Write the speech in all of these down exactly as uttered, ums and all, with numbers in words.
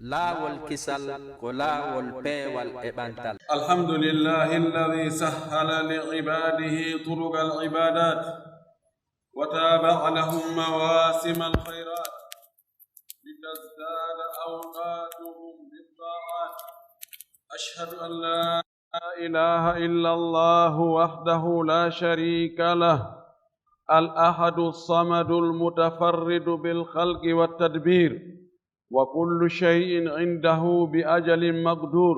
Laawol kisal ko laawol peewal e ɓantal. الحمد لله الذي سهل لعباده طرق العبادات وتابع لهم مواسم الخيرات لتزداد أوقاتهم بالطاعات. أشهد أن لا إله إلا الله وحده لا شريك له، الأحد الصمد المتفرد بالخلق والتدبير، وكل شيء عنده بأجل مقدور.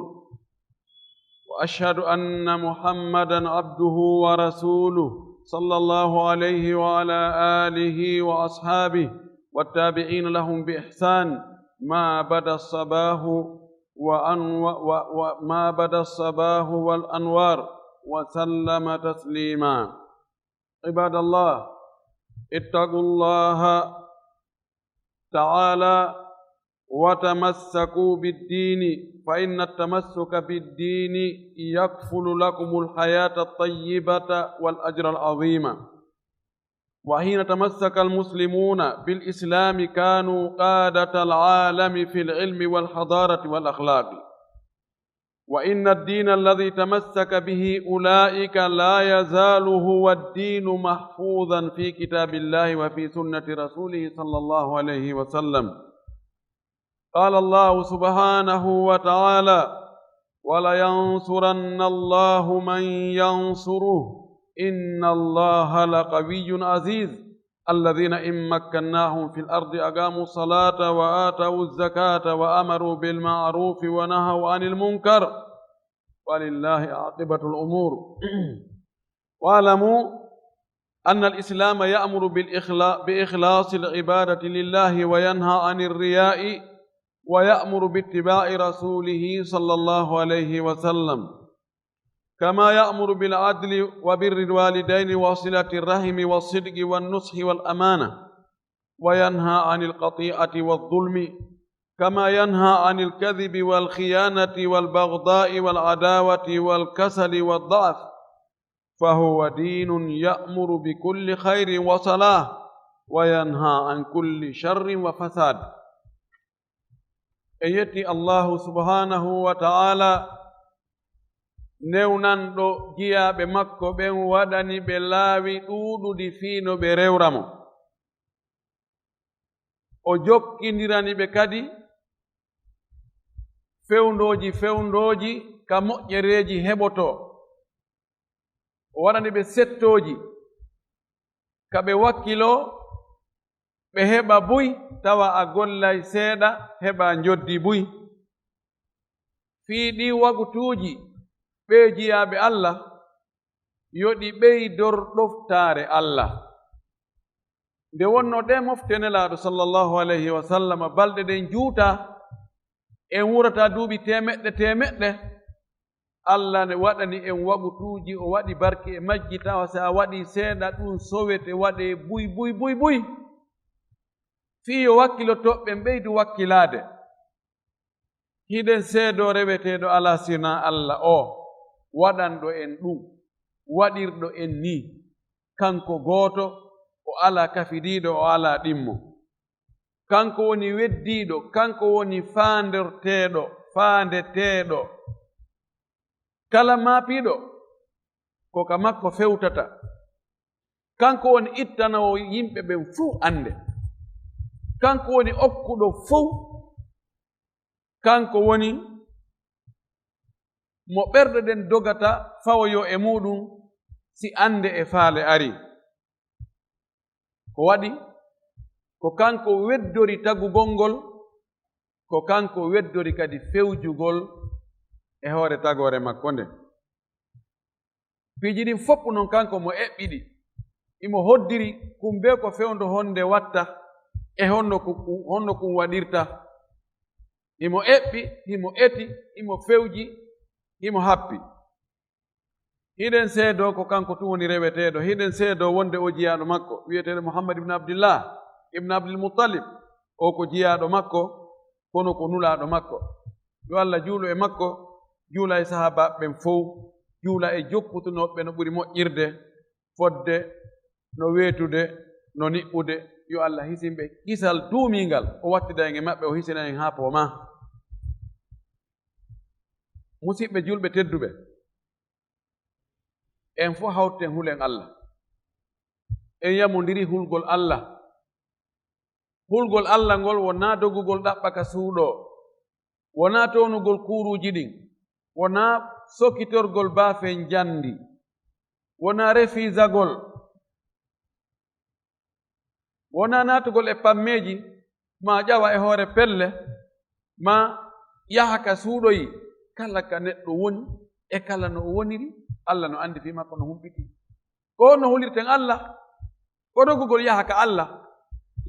وأشهد أن محمدا عبده ورسوله، صلى الله عليه وعلى آله وأصحابه والتابعين لهم بإحسان ما بدا الصباح وأن-، و-، و-، وما بدا الصباح والأنوار، وسلم تسليما. عباد الله، اتقوا الله تعالى وتمسكوا بالدين، فإن التمسك بالدين يكفل لكم الحياة الطيبة والأجر العظيم. وحين تمسك المسلمون بالإسلام كانوا قادة العالم في العلم والحضارة والأخلاق. وإن الدين الذي تمسك به أولئك لا يزال هو الدين محفوظا في كتاب الله وفي سنة رسوله صلى الله عليه وسلم. قال الله سبحانه وتعالى: "ولينصرن الله من ينصره، إن الله لقوي عزيز. الذين إن مكناهم في الأرض أقاموا الصلاة وآتوا الزكاة وأمروا بالمعروف ونهوا عن المنكر، ولله عاقبة الأمور." واعلموا أن الإسلام يأمر بالإخلا-، بإخلاص العبادة لله، وينهى عن الرياء، ويأمر باتباع رسوله صلى الله عليه وسلم، كما يأمر بالعدل وبر الوالدين وصلة الرحم والصدق والنصح والأمانة، وينهى عن القطيعة والظلم، كما ينهى عن الكذب والخيانة والبغضاء والعداوة والكسل والضعف، فهو دين يأمر بكل خير وصلاح، وينهى عن كل شر وفساد. En yetti Allahu subhanahu wa ta'ala, newnanɗo jiyaaɓe makko ɓen, waɗani ɓe laawi ɗuuɗuɗi fii no ɓe rewra mo. O jokkindirani ɓe kadi fewndooji fewndooji ka moƴƴereeji heɓotoo. O waɗani ɓe settooji ka ɓe wakkiloo, ɓe heɓa buy, tawa a gollay seeɗa, heɓa njoddi buy. Fii ɗii wagutuuji, ɓee jiyaaɓe Allah, yo ɗi ɓeydor ɗoftaare Allah. Nde wonnoo ɗee mofte Nelaaɗo sallallahu alayhi wa sallam, balɗe ɗen juutaa, en wuurataa duuɓi teemeɗɗe teemeɗɗe, Allah ne waɗani en wagutuuji, o waɗi barke e majji, tawa si a waɗii seeɗa, ɗum sowete, waɗee buy, buy, buy, buy. Fii yo wakkilotooɓe ɓen ɓeydu wakkilaade. Hiɗen seedoo reweteeɗo alaa sinaa Allah o, waɗanɗo en ɗum, waɗirɗo en nii. Kanko gooto, o alaa kafidiiɗo, o alaa ɗimmo. Kanko woni weddiiɗo, kanko woni faandorteeɗo, faandeteeɗo. Kala maapiiɗo, ko ka makko fewtata. Kanko woni ittanoowo yimɓe ɓen fow annde. Kanko woni okkuɗo fow. Kanko woni mo ɓerɗe ɗen dogata fawoyoo e muuɗum si annde e faale arii. Ko waɗi, ko kanko weddori tagugol ngol, ko kanko weddori kadi fewjugol e hoore tagoore makko nden. Piiji ɗin fof non kanko mo eɓɓi ɗi. Imo hoddiri kun bee ko fewndo honde watta e honno ku-, ku-, honno kun waɗirta. Imo eɓɓi, imo eti, imo fewji, imo happi. Hiɗen seedoo ko kanko tun woni reweteeɗo. Hiɗen seedoo wonde o jiyaaɗo makko, wi'eteeɗo Muhammad ibn Abdillah, ibn Abdul Muttalib. O ko jiyaaɗo makko, kono ko nulaaɗo makko. Yo Allah juulu e makko, juula e sahaabaaɓe ɓen fow, juula e jokkutunooɓe no ɓuri moƴƴirde, fodde no weetude, no niɓɓude. Yo Allah hisin ɓe kisal duumiingal, o wattida en e maɓɓe, o hisina en haa poomaa. Musiɓɓe julɓe tedduɓe, en fof hawten hulen Allah. En yamondiri hulgol Allah. Hulgol Allah ngol wonaa dogugol ɗaɓɓa ka suuɗo, wonaa townugol kuuruuji ɗin, wonaa sokitorgol baafen njandi, wonaa refisagol, wonaa naatugol e pammeeji, maa ƴawa e hoore pelle, maa yaha ka suuɗoyi. Kala ka neɗɗo woni e kala no o woniri, Allah no anndi fii makko no humpitii. Ko honno hulirten Allah? Ko dogugol yaha ka Allah.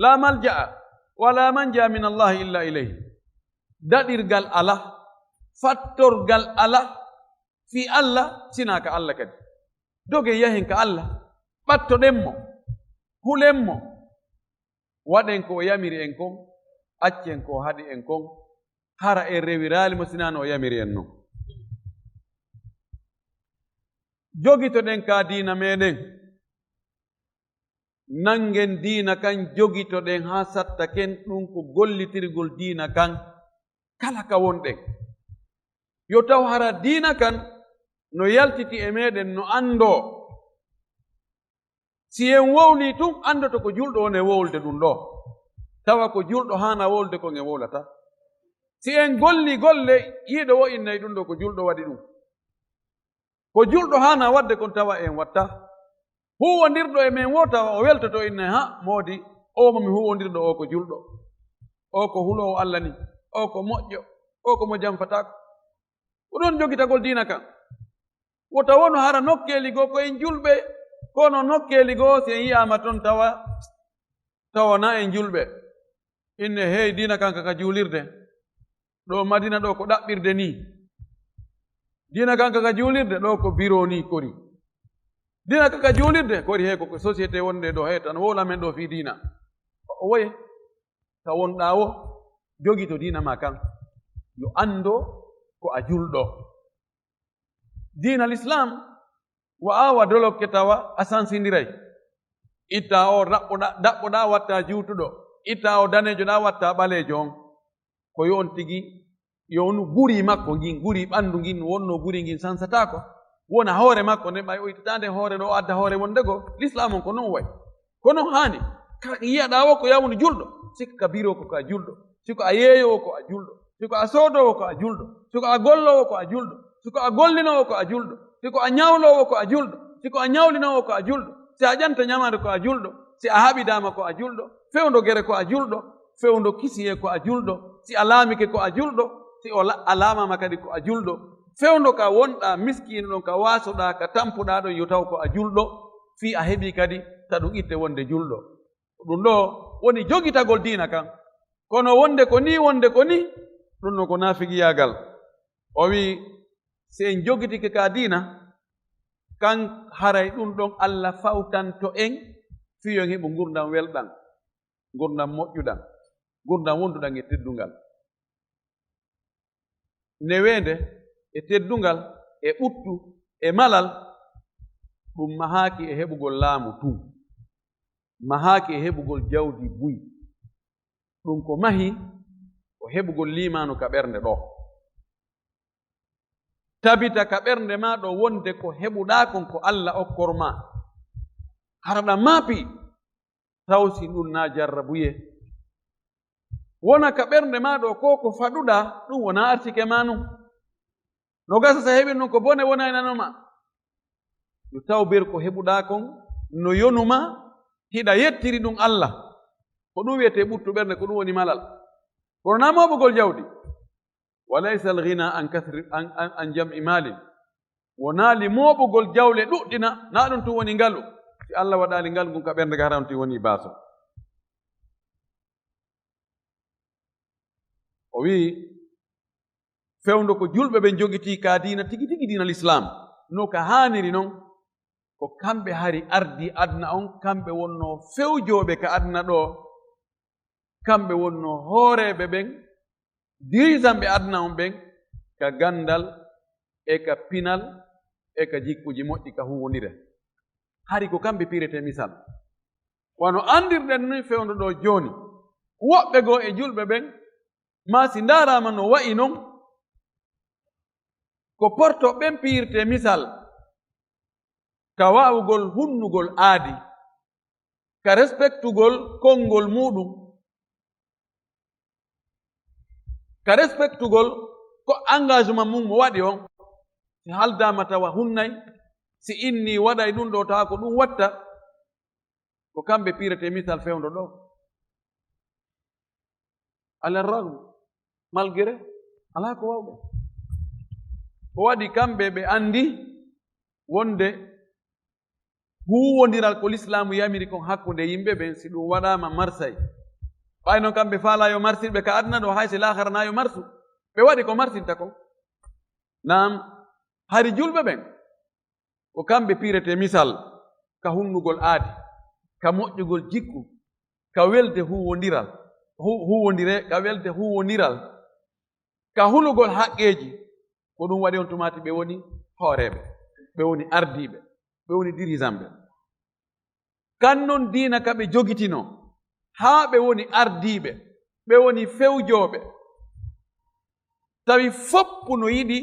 Laa malja'a wa laa manja min Allahi illa ilayhi. Daɗirgal alaa, fattorgal alaa fii Allah, sinaa ka Allah kadi. Dogen yahen ka Allah, ɓattoɗen mo, hulen mo, waɗen ko o yamiri en kon, accen ko o haɗi en kon, hara en rewiraali mo sinaa no o yamiri en non. Jogitoɗen ka diina meɗen. Nanngen diina kan, jogitoɗen haa sattaken, ɗun ko gollitirgol diina kan kala ka wonɗen. Yo taw hara diina kan no yaltiti e meɗen, no anndoo. Si en wowlii tun, anndoto ko julɗo woni e wowlude ɗun ɗoo, tawa ko julɗo haana wowlude kon en wowlataa. Si en gollii golle, yiiɗo woo inna e ɗun ɗoo ko julɗo waɗi ɗun. Ko julɗo haana waɗde kon tawa en wattaa. Huuwondirɗo e men woo tawa o weltoto inna, haa, moodi, oo mo mi huuwondirɗo oo ko julɗo, oo ko huloowo Allah nii, oo ko moƴƴo, oo ko mo janfataako. Ko ɗun jogitagol diina kan. Wota wonu hara nokkeeli goo ko en julɓe, kono nokkeeli goo si en yi'aama ton tawa, tawa na en julɓe. Inne, hey, diina kan ka, ka juulirde. Ɗoo Madina ɗoo ko ɗaɓɓirde nii. Diina kan ka, ka juulirde, ɗoo ko biro nii kori. Diina ka, ka juulirde kori, hey, ko, ko société wonde ɗoo, hey, tan wowla men ɗoo fii diina. O woye, ka wonɗaa woo, jogito diina maa kan. Yo anndoo ko a julɗo. Diina Lislaam, wa'aa wa dolokke tawa a sansindiray. Ittaa oo daɓɓoɗaa, daɓɓoɗaa wattaa juutuɗo. Ittaa oo daneejoɗaa wattaa ɓaleejo on. Ko yo on tigi, yo on guri makko ngin, guri ɓanndu ngin, wonnoo guri ngin sansataako. Wona hoore makko nden, ɓay o ittataa nden hoore ɗoo, o adda hoore wonde goo. Lislaam on ko non wayi. Ko non haani. Kala ko yi'aɗaa woo ko yawnu julɗo, sikka ka biro ko ka julɗo. Si ko a yeeyoowo ko a julɗo. Si ko a soodoowo ko a julɗo. Si ko a golloowo ko a julɗo. Si ko a gollinoowo ko a julɗo. Si ko a ñawloowo ko a julɗo. Si ko a ñawlinoowo ko a julɗo. Si a ƴanta ñamaande ko a julɗo. Si a haɓidaama ko a julɗo. Fewndo gere ko a julɗo. Fewndo kisiyee ko a julɗo. Si a laamike ko a julɗo. Si o la-, a laamaama kadi ko a julɗo. Fewndo ka wonɗaa miskiino ɗon, ka waasoɗaa, ka tampuɗaa ɗon, yo taw ko a julɗo. Fii a heɓii kadi ta ɗun itte wonde julɗo. Ko ɗun ɗoo woni jogitagol diina kan. Kono wonde ko nii, wonde ko nii, ɗun non ko naafigiyaagal. O wi'i, si en jogitike ka diina kan, haray ɗun ɗon Allah fawtanto en fii yo en heɓu ngurndan welɗan, ngurndan moƴƴuɗan, ngurndan wonduɗan e teddungal. Neweende e teddungal e ɓuttu e malal, ɗun mahaaki e heɓugol laamu tun, mahaaki e heɓugol jawdi buy. Ɗun ko mahi ko heɓugol liimaanu ka ɓernde ɗoo. Tabita ka ɓernde maa ɗoo wonde ko heɓuɗaa kon ko Allah okkor maa. Hara ɗan maapii, taw si ɗun naa jarrabuyee. Wona ka ɓernde maa ɗoo ko, ko faɗuɗaa, ɗun wonaa artike maa nun. No gasa si a heɓii ɗun ko bone wonayno maa. Yo taw ber ko heɓuɗaa kon no yonu maa, hiɗa yettiri ɗun Allah. Ko ɗun wi'etee ɓuttu ɓernde, ko ɗun woni malal. Kono naa mooɓugol jawdi. Wa laysa al-ghina an kathri, an, an, an jam'i malin. Wonaali mooɓugol jawle ɗuɗɗina, naa ɗun tun woni ngalu. Si Allah waɗaali ngalu ngun ka ɓernde, ka hara on tigi woni baaso. O wi'i, fewndo ko julɓe ɓen jogitii ka diina tigi tigi, diina Lislaam, no ka haaniri non, ko kamɓe hari ardii aduna on, kamɓe wonnoo fewjooɓe ka aduna ɗoo, kamɓe wonnoo hooreeɓe ɓen, dirijanɓe aduna on ɓen, ka ganndal e ka pinal e ka jikkuuji moƴƴi, ka huuwondire. Hari ko kamɓe piiretee misal. Wano anndirɗen ni fewndo ɗoo jooni, woɓɓe goo e julɓe ɓen, maa si ndaaraama no wa'i non, Ko porto ɓen piyirtee misal ka waawugol hunnugol aadi, ka respektugol konngol muuɗum, ka respektugol ko engagement mum mo waɗi on. Si haldaama tawa hunnay, si innii waɗay ɗum ɗoo tawa ko ɗum watta, ko kamɓe piiretee misal fewndo ɗoo. Ala ragm, malgré, alaa ko waawɓe. Ko waɗi kamɓe ɓe anndi wonde huuwondiral ko lislaamu yamiri kon hakkunde yimɓe ɓen, si ɗum waɗaama marsay. Ɓay non kamɓe faalaa yo marsirɓe ka aduna ɗoo, hay si laahara na yo marsu. Ɓe waɗi ko marsinta kon. Naam, hari julɓe ɓen, ko kamɓe piiretee misal ka hunnugol aadi, ka moƴƴugol jikku, ka welde huuwondiral, hu-, huuwondire, ka welde huuwondiral, ka hulugol haqqeeji. Ko ɗum waɗi on tumaati ɓe woni hooreeɓe, ɓe woni ardiiɓe, ɓe woni dirigeantɓe. Kan non diina ka ɓe jogitinoo, haa ɓe woni ardiiɓe, ɓe woni fewjooɓe. Tawi foppu no yiɗi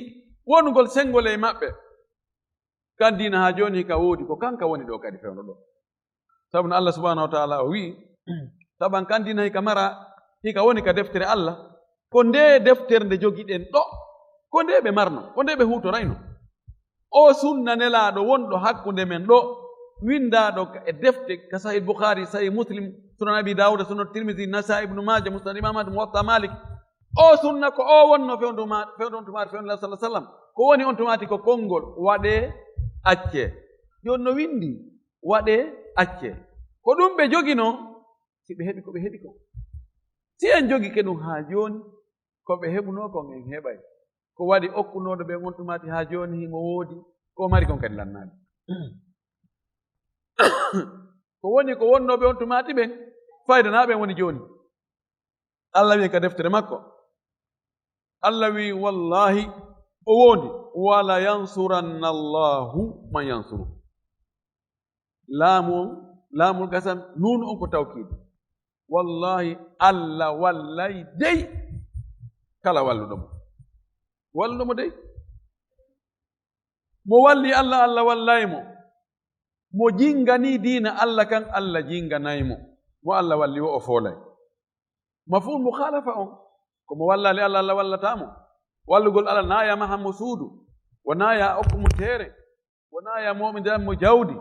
wonugol senngol e maɓɓe. Kan diina haa jooni hika woodi, ko kanka woni ɗoo kadi fewndo ɗoo. Sabu no Allah subhanahu wa ta'ala o wi'i, taban kan diina hika mara, hika woni ka deftere Allah, ko ndee deftere nde jogiɗen ɗoo, ko ndee ɓe marno, ko ndee ɓe huutorayno. O sunna nelaaɗo wonɗo hakkunde men ɗoo, winndaaɗo ka e defte ka Sahih Bukhari, Sahih Muslim, Sunan Abi Dawud, Sunan Tirmidhi, Nasa'i, Ibnu Maaja, Musnad Imam Ahmad, Muwatta Malik. O sunna ko o wonno fewndo ma-, fewndo on tumaati, fewndo Allah sallallahu alaihi wasallam. Ko woni on tumaati ko konngol, waɗee, accee. Jooni no winndi, waɗee, accee. Ko ɗum ɓe joginoo, si ɓe heɓi ko ɓe heɓi kon. Si en jogike ɗum haa jooni, ko ɓe heɓunoo kon en heɓay. Ko waɗi okkunooɗo ɓen on tumaati haa jooni himo woodi, ko mari kon kadi lannaali. Ko woni ko wonnooɓe on tumaati ɓen, faydanaa ɓen woni jooni. Allah wi'i ka deftere makko, Allah wi'i, wallahi, o wondi, "Wala yansuranna Allahu man yansuru." Laamu on, laamul qasam, nuunu on ko tawkiid. Wallahi, Allah wallay dey kala walluɗo mo. Walluɗo mo dey. Mo walli Allah, Allah wallay mo. Mo jingani diina Allah kan, Allah jinganay mo. Mo Allah walli wo, o foolay. Mafhum mukhalafa on, ko mo wallaali Allah, Allah wallataa mo. Wallugol Allah na ya maha mo suudu, wonaa ya okku mo teere, wonaa ya moɓindiran mo jawdi,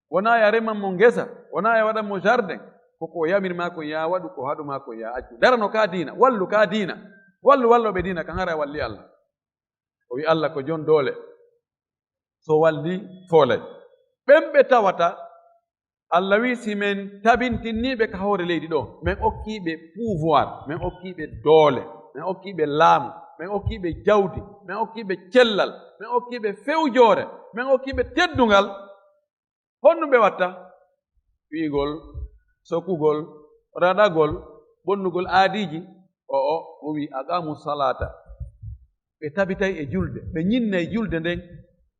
wonaa ya reman mo ngesa, wonaa ya waɗan mo jardin. Ko ko yamir maa kon ya waɗu, ko haɗu maa kon ya accu. Darano ka diina, wallu ka diina. Wallu walloɓe diina kan, hara walli Allah. O wi Allah ko jon doole. So walli foolay. Ɓen ɓe tawata, Allah wi si men tabintinniiɓe ka hoore leydi ɗo, men okkiiɓe pouvoir, men okkiiɓe doole, men okkiiɓe laamu, men okkiiɓe jawdi, men okkiiɓe cellal, men okkiiɓe fewjoore, men okkiiɓe teddungal, honno ɓe watta? Wi'igol, sokugol, raɗagol, bonnugol aadiiji. O, o, o wi, "Aqamu salata." Ɓe tabitay e julde, ɓe ñinnay julde nden,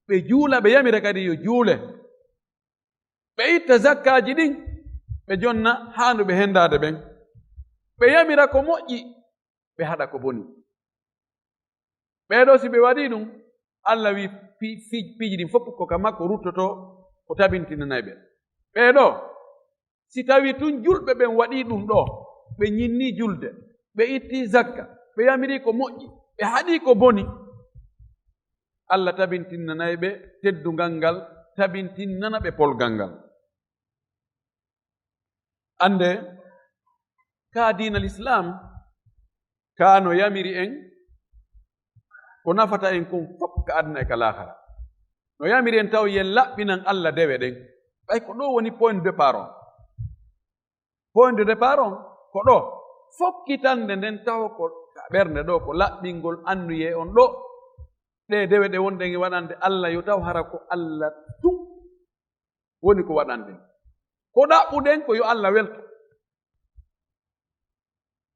ɓe juula, ɓe yamira kadi yo juule. Ɓe itta zakkaaji ɗin, ɓe jonna haanduɓe hendaade ɓen. Ɓe yamira ko moƴƴi, ɓe haɗa ko boni. Ɓee ɗoo, si ɓe waɗii ɗum, Allah wi, pi-, fi-, piiji ɗin fof ko ka makko ruttotoo, o tabintinanay ɓe. Ɓee ɗoo, si tawii tun julɓe ɓen waɗii ɗum ɗoo, ɓe ñinnii julde, ɓe ittii zakka, ɓe yamirii ko moƴƴi, ɓe haɗii ko boni, Allah tabintinnanay ɓe teddungal ngal, tabintinnana ɓe polgal ngal. Annde, ka diina Lislaam, ka no yamiri en, ko nafata en kon fof ka aduna e ka laakara. No yamiri en taw yen laɓɓinan Allah dewe ɗen. Ɓay ko ɗo woni point de départ on. Point de départ on ko ɗo. Fokkitande nden taw ko ka ɓernde ɗo, ko laɓɓingol annuyee on ɗo. Ɗe dewe ɗe wonɗen e waɗande Allah, yo taw hara ko Allah tun woni ko waɗanɗen. Ko ɗaɓɓuɗen ko yo Allah welto.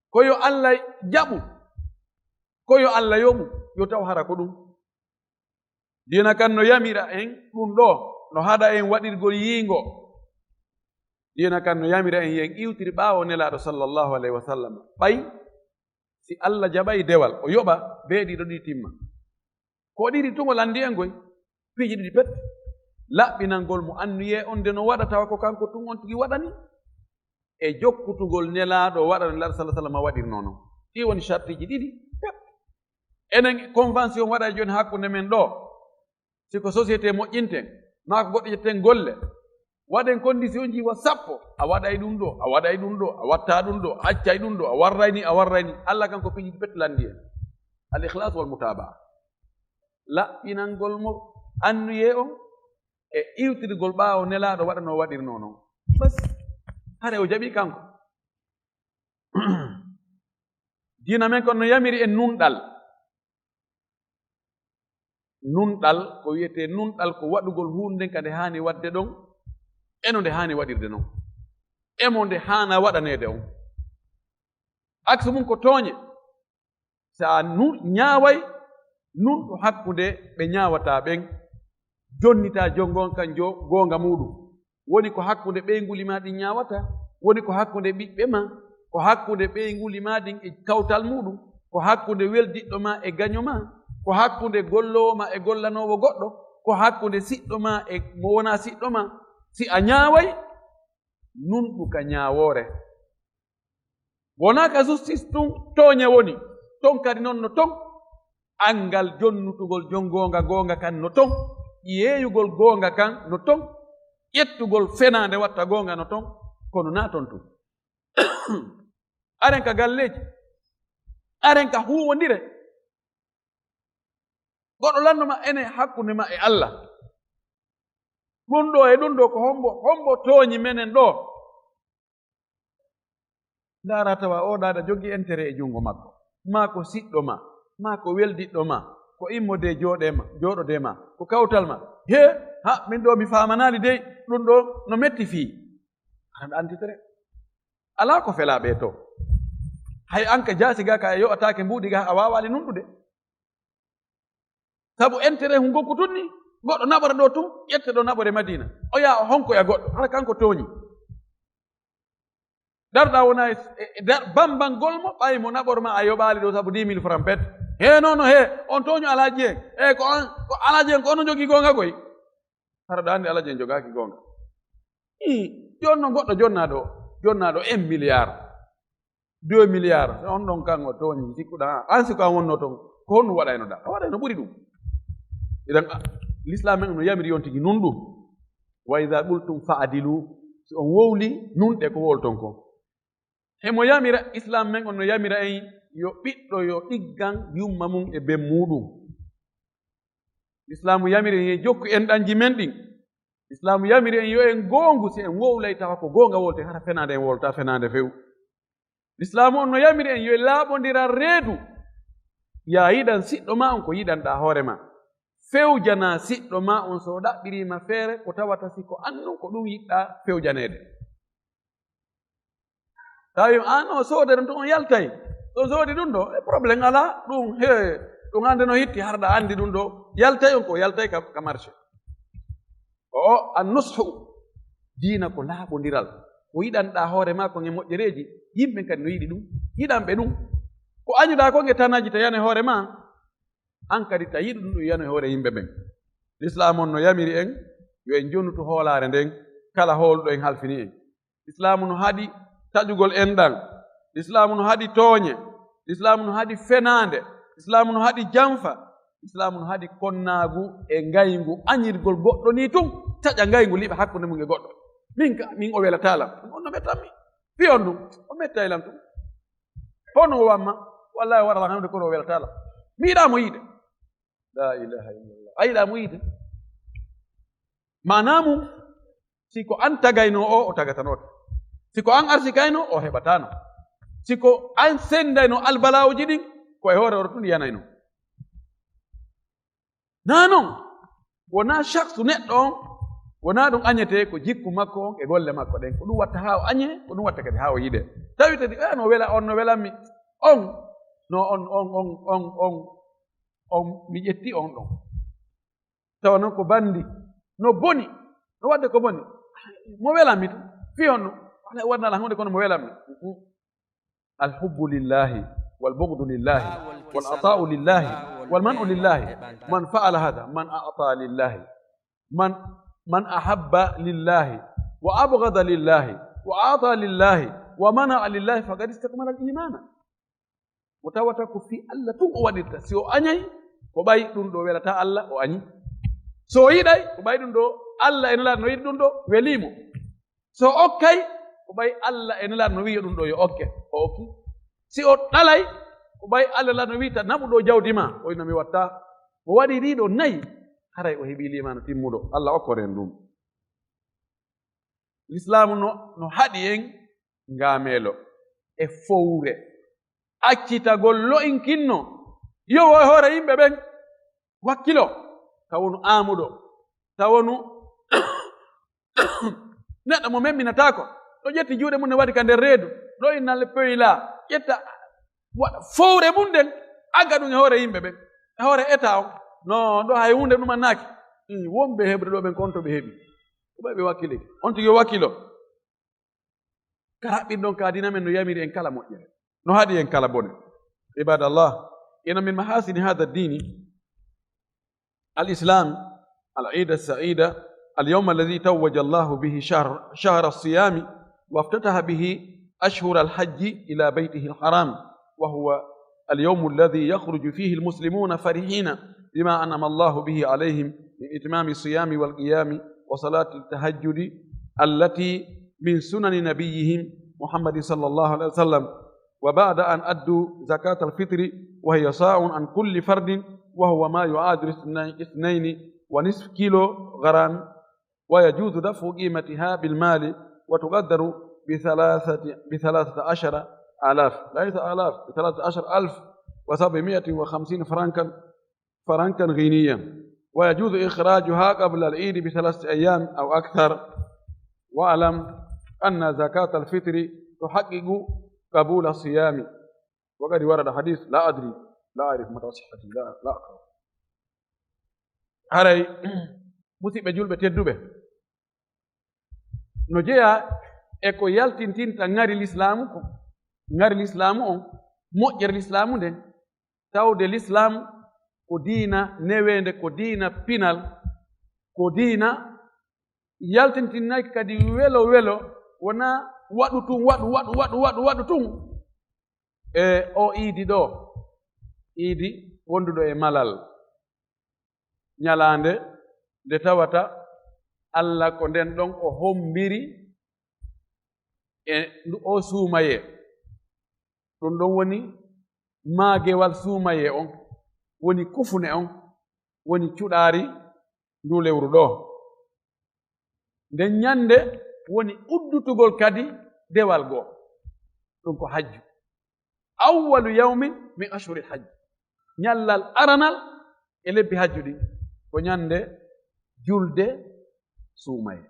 Ko yo Allah jaɓu. Ko yo Allah yoɓu. Yo taw hara ko ɗum. Diina kan no yamira en ɗum ɗo, no haɗa en waɗirgol yiingo. Diina kan no yamira en, yen iwtiri ɓaawo Nelaaɗo sallallahu alayhi wa sallam. Ɓay si Allah jaɓay dewal, o yoɓa, bee ɗiɗo ɗi timma. Ko ɗiɗi tun o lanndi en koy. Piiji ɗiɗi pet. Laɓɓinangol mo anniyee on nde no waɗa tawa ko kanko tun on tigi waɗani. E jokkutugol Nelaaɗo waɗa no Nelaaɗo sallallaahu alayhi wa sallam waɗirnoo non. Ɗii woni sartiiji ɗiɗi pet. Enen convention waɗa e jooni hakkunde men ɗoo. Si ko société moƴƴinten, maa ko goɗɗo ƴetten golle, waɗen condition ji wa sappo, a waɗay ɗum ɗo, a waɗay ɗum ɗo, a watta ɗum ɗo, a accay ɗum ɗo, a warray ni, a warray ni. Alla kan ko piiji pet lanndi en. Al ikhlas wal mutabaa. Laɓɓinangol mo anniyee on e iwtirgol ɓaawo Nelaaɗo waɗa no waɗirnoo non. Bas, hare o jaɓi kanko. Diina men kon no yamiri en nunɗal. Nunɗal, ko wiyetee nunɗal, ko waɗugol huunde nden ka nde haani waɗde ɗon, e no nde haani waɗirde non, e mo nde haana waɗaneede on. Aksu mum ko tooñe. So a nu-, ñaaway, nunɗo hakkunde ɓe ñaawataa ɓen, jonnitaa jon goonga kan jo-, goonga muuɗum. Woni ko hakkunde ɓeynguuli maa ɗin ñaawata, woni ko hakkunde ɓiɓɓe maa, ko hakkunde ɓeynguuli maa ɗin e kawtal muuɗum, ko hakkunde weldiɗɗo maa e gaño maa, ko hakkunde golloowo maa e gollanoowo goɗɗo, ko hakkunde siɗɗo maa e mo wonaa siɗɗo maa. Si a ñaaway, nunɗu ka ñaawoore. Wonaa ka justice tun tooñe woni, ton kadi non no ton. Anngal jonnutugol jon goonga goonga kan no ton. Yeeyugol goonga kan no ton. Ƴettugol fenaande watta goonga no ton. Kono naa ton tun. Aren ka galleeji. Aren ka huuwondire. Goɗɗo lanndo ma ene hakkunde ma e Alla. Ɗun ɗoo e ɗun ɗoo ko hombo, hombo tooñi menen ɗoo? Ndaara tawa oo ɗaada jogii intérêt e junngo makko, maa ko siɗɗo maa, maa ko weldiɗɗo maa, ko immodee jooɗee ma, jooɗodee maa, ko kawtal maa. Hee, ha, min ɗoo mi faamanaali dey, ɗun ɗoo no metti fii. Aɗa anndi tere. Alaa ko felaa ɓee too. Hay an ka jaasi gaa ka a yoɓataake mbuuɗi gaa a waawaali nunɗude. Sabu intérêt hun gokku tun ni, goɗɗo naɓora ɗoo tun, ƴette ɗoo naɓore Madiina. O yaa o honkoya goɗɗo, hara kanko tooñi. Darɗaa wona e, e, e dar-, bambangol mo, ɓay mo naɓor ma a yoɓaali ɗoo sabu dix mille francs pet. Hee, non, non, hee, on tooñu Alhaji en. E, ko an, ko Alhaji en, ko on no jogii goonga koy. Hara ɗa anndi Alhaji en jogaaki goonga. Ii, jooni non goɗɗo jonnaaɗo, jonnaaɗo un milliard, deux milliards, on ɗon kan o tooñi, sikkuɗaa, an si ko an wonnoo ton, ko honɗum waɗaynoɗaa? A waɗay no ɓuri ɗum. Idan, a, l'islam men no yamiri on tigi nunɗu. "Wa idha qultum fa'dilu." Si on wowli, nunɗe ko wowlton kon. Himo yamira, Islam men on no yamira en yo ɓiɗɗo yo ɗiggan yumma mum e ben muuɗum. Islaamu yamiri en yo jokku enɗanji men ɗin. Islaamu yamiri en yo en goongu, si en wowlay tawa ko goonga wowlten, hara fenaande en wowlata fenaande few. Islaamu on no yamiri en yo en laaɓondiran reedu. Yaa yiɗan siɗɗo maa on ko yiɗanɗaa hoore maa. Fewjanaa siɗɗo maa on so o ɗaɓɓiriima feere ko tawata si ko an non ko ɗum yiɗɗaa fewjaneede. Tawi an o soodere to on yaltay. So on soodi ɗum ɗo, e problème alaa. Ɗum, he, ɗum hannde no hitti, harɗa anndi ɗum ɗo. Yaltay on ko yaltay ka, ka marché. O, an nushu. Diina ko laaɓondiral. Ko yiɗanɗaa hoore maa kon e moƴƴereeji, yimɓe kadi no yiɗi ɗum. Yiɗanɓe ɗum. Ko añuɗaa kon e tanaaji ta yano e hoore maa, an kadi ta yiɗu ɗum ɗum yano e hoore yimɓe ɓen. Lislaam on no yamiri en yo en jonnutu hoolaare nden kala hooluɗo en halfini en. Lislaamu no haɗi taƴugol enɗan. Lislaamu no haɗi tooñe. Lislaamu no haɗi fenaande. Lislaamu no haɗi janfa. Lislaamu no haɗi konnaagu e ngayngu, añirgol goɗɗo nii tun, taƴa ngayngu liɓa hakkunde mum e goɗɗo. Min ka, min o welataa lan. On no mettanmi. Fii on ɗum, o mettay lan tun. Hono o wamma, wallahi o waɗa lan hannde kono o welataa lan. Mi yiɗaa mo yiide. La ilaha illallah. A yiɗaa mo yiide. Maanaa mum, si ko an tagaynoo o, o tagatanoote. Si ko an arsikayno, o heɓataano. Si ko an sendaynoo albalaawuji ɗin, ko e hoore hoore tun yanayno. Naa non, wonaa shaksu neɗɗo on, wonaa ɗum añetee ko jikku makko on e golle makko ɗen. Ko ɗum watta haa o añee, ko ɗum watta kadi haa o yiɗee. Tawi kadi, "Eh, no wela on, no welammi." On, no on, on, on, on, on, on, mi ƴetti on ɗon. Tawa non ko bandi, no boni, no wadde ko boni. Mo welammi tun, fii on ɗum. Wala waɗna lan hunde kono mo welammi. Al hubbu lillahi, wal bughdu lillahi, wal ata'u lillahi, والمنع لله، من فعل هذا، من أعطى لله، من، من أحب لله، وأبغض لله، وأعطى لله، ومنع لله، فقد استكمل الإيمان. Mo tawata ko fii Allah tun o waɗirta. Si o añay, ko ɓay ɗun ɗoo welataa Allah, o añi. So o yiɗay, ko ɓay ɗun ɗoo Allah e Nulaaɗo no yiɗi ɗun ɗoo, welii mo. So o okkay, ko ɓay Allah e Nulaaɗo no wi'i ɗun ɗoo yo okke, o okki. Si o ɗalay, ko ɓay Allah e Nulaaɗo no wi'i ta naɓu ɗoo jawdi maa, o wi'i no mi watta. O waɗi ɗii ɗoo nayi, haray o heɓii liimaano timmuɗo. Allah okkor en ɗun. Lislaamu no, no haɗi en ngaameelo e fowre. Accitagol lo'inkinno, yowo e hoore yimɓe ɓen, wakkilo, taw wonu aamuɗo, taw wonu neɗɗo mo memminataako, ɗo ƴetti juuɗe mun ne waɗi ka nder reedu, ɗo inna le peyla, ƴetta, waɗa fowre mun nden, agga ɗun e hoore yimɓe ɓen, e hoore État on. No, ɗo hay huunde ɗumannaaki. Ii, wonɓe heɓude ɗo ɓen, ko on to ɓe heɓi. Ko ɓay ɓe wakkilike. On tigi yo wakkilo. Ka raɓɓin ɗon ka diina men no yamiri en kala moƴƴere, no haɗi en kala bone. عباد الله، إن من محاسن هذا الدين الإسلام العيد السعيد، اليوم الذي توج الله به شهر، شهر الصيام، وافتتح به أشهر الحج إلى بيته الحرام، وهو اليوم الذي يخرج فيه المسلمون فرحين بما أنعم الله به عليهم من إتمام الصيام والقيام وصلاة التهجد التي من سنن نبيهم محمد صلى الله عليه وسلم، وبعد أن أدوا زكاة الفطر وهي صاع عن كل فرد وهو ما يعادل اثنين ونصف كيلو غرام، ويجوز دفع قيمتها بالمال وتقدر بثلاثة، بثلاثة عشر آلاف، ليس آلاف، بثلاثة عشر ألف وسبعمائة وخمسين فرنكا، فرنكا غينيا، ويجوز إخراجها قبل العيد بثلاثة أيام أو أكثر. واعلم أن زكاة الفطر تحقق قبول الصيام، وقد ورد حديث، لا أدري، لا أعرف متى صحته، لا، لا أقرأ. Haray, musiɓɓe julɓe tedduɓe, no jeyaa e ko yaltintinta ŋari lislaamu ko, ŋari lislaamu on, moƴƴere lislaamu nden, tawde lislaam ko diina neweende, ko diina pinal, ko diina yaltintinay kadi welo welo, wonaa waɗu tun, waɗu, waɗu, waɗu, waɗu, waɗu tun. E o iidi ɗoo, iidi wonduɗo e malal, ñalaande nde tawata Alla ko nden ɗon o hombiri e ndu, o suumayee. Ɗun ɗon woni maagewal suumayee on, woni kufune on, woni cuɗaari nduu lewru ɗoo. Nden ñande woni uddutugol kadi dewal goo. Ɗun ko hajju. Awwalu yawmin min ashhuril hajj. Ñallal aranal e lebbi hajju ɗin ko ñande julde suumayee.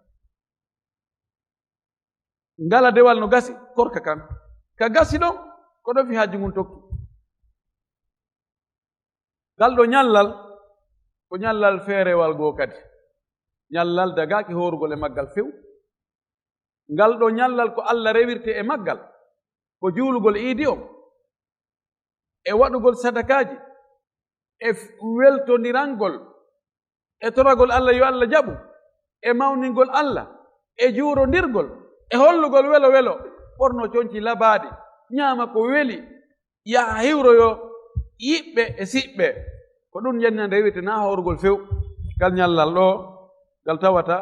Ngala dewal no gasi korka kan. Ka gasi ɗon, ko ɗon fii hajju ngun tokki. Ngal ɗoo ñallal ko ñallal feerewal goo kadi. Ñallal dagaaki hoorugol e maggal few. Ngal ɗoo ñallal ko Alla rewirtee e maggal, ko juulugol iidi on, e waɗugol sadakaaji, e f-, weltondirangol, e toragol Alla yo Alla jaɓu, e mawningol Alla, e juurondirgol, e hollugol welo welo, ɓornoo conci labaaɗi, ñaama ko weli, yaha hiwroyoo yiɓɓe e siɓɓe. Ko ɗun ñannde rewirtee, naa hoorugol few. Ngal ñallal ɗoo, ngal tawata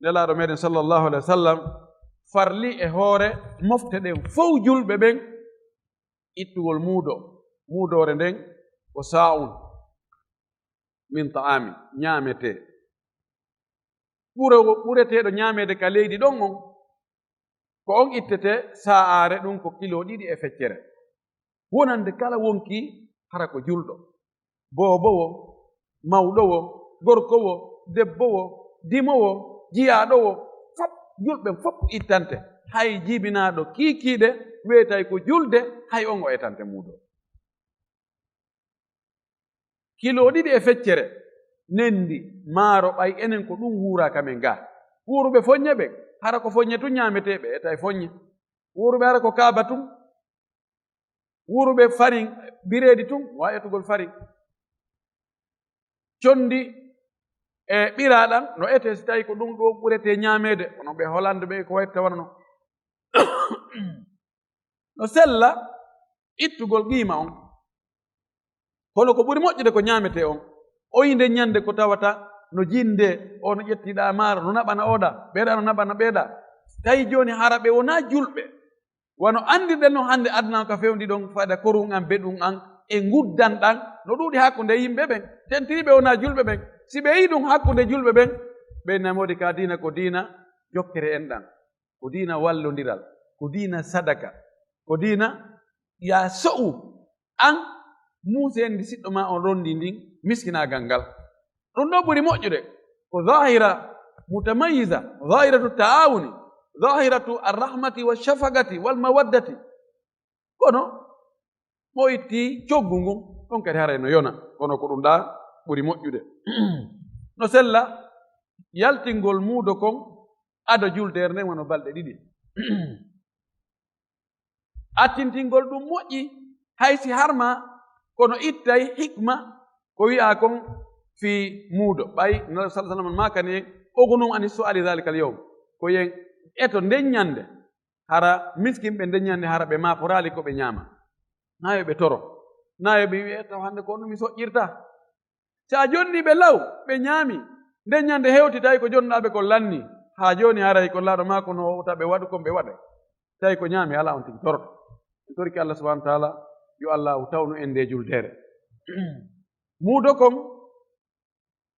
Nelaaɗo meɗen sallallahu alaihi wa sallam farli e hoore mofte ɗen fow julɓe ɓen ittugol muudo. Muudoore nden ko saa'un min ta'amin, ñaametee. Ɓure-, ɓureteeɗo ñaameede ka leydi ɗon on, ko on ittetee sa'aare, ɗun ko kilo ɗiɗi e feccere. Wonande kala wonkii hara ko julɗo, boobo wo, mawɗo wo, gorko wo, debbo wo, dimo wo, jiyaaɗo wo, fop, julɓe fop ittante. Hay jibinaaɗo kiikiiɗe weetay ko julde, hay on o etante muudo. Kilo ɗiɗi e feccere nendi maaro, ɓay enen ko ɗun wuuraa ka men gaa. Wuuruɓe foññe ɓen, hara ko foññe tun ñaametee, ɓe etay foññe. Wuuruɓe hara ko kaaba tun. Wuuruɓe farin, bireedi tun, wa etugol farin. conndi e ɓiraaɗam, no etee si tawii ko ɗum ɗo ɓuretee ñaameede, kono ɓe Hollande ɓe ko wayi tawano. No sella ittugol qiima on. Kono ko ɓuri moƴƴude ko ñaametee on. Oyi nde ñande ko tawata no jinnde, o no ƴettiɗaa maaro, no naɓana oɗa, ɓeeɗa no naɓana ɓeeɗa. Tawi jooni hara ɓe wonaa julɓe. Wano anndirɗen non hannde aduna on ka fewndi ɗon, fada korun an, beɗun an, e nguddan ɗan, no ɗuuɗi hakkunde yimɓe ɓen. Tentiri ɓe wonaa julɓe ɓen. Si ɓe yi'i ɗum hakkunde julɓe ɓen, ɓe namoodi ka diina ko diina jokkere enɗan. Ko diina wallondiral. Ko diina sadaka. Ko diina yaa so'u an muuseendi siɗɗo maa on rondi ndin miskinaagal ngal. Ɗum ɗoo ɓuri moƴƴude. Ko zahira mutamayyiza, zahiratu ta'awuni, zahiratu arrahmati wa shafaqati wal mawaddati. Kono mo itti coggu ngun, ɗon kadi haray no yona. Kono ko ɗum ɗaa ɓuri moƴƴude. No sella yaltingol muudo kon ado juldeere nden wano balɗe ɗiɗi. Attintingol ɗum moƴƴi, hay si harma, kono ittay hikma ko wi'aa kon fii muudo. Ɓay Nabi sallallahu alaihi wasallam maakani en, "Ughnum ani su'ali dhalika al-yawm." Ko yen eto nden ñande, hara miskinɓe nden ñande, hara ɓe maaporaali ko ɓe ñaama. Naa yo ɓe toro. Naa yo ɓe wi'e, "Taw hannde ko honno mi soƴƴirta?" Si a jonnii ɓe law, ɓe ñaami. Nden ñande hewti, tawi ko jonnuɗaa ɓe kon lanni. Haa jooni haray ko laaɗo maa ko no wowta ɓe waɗu kon ɓe waɗay. Tawi ko ñaami alaa, on tigi toroto. En torike Allah subhanahu wa ta'ala, yo Allahu tawnu en nde juldeere. Muudo kon,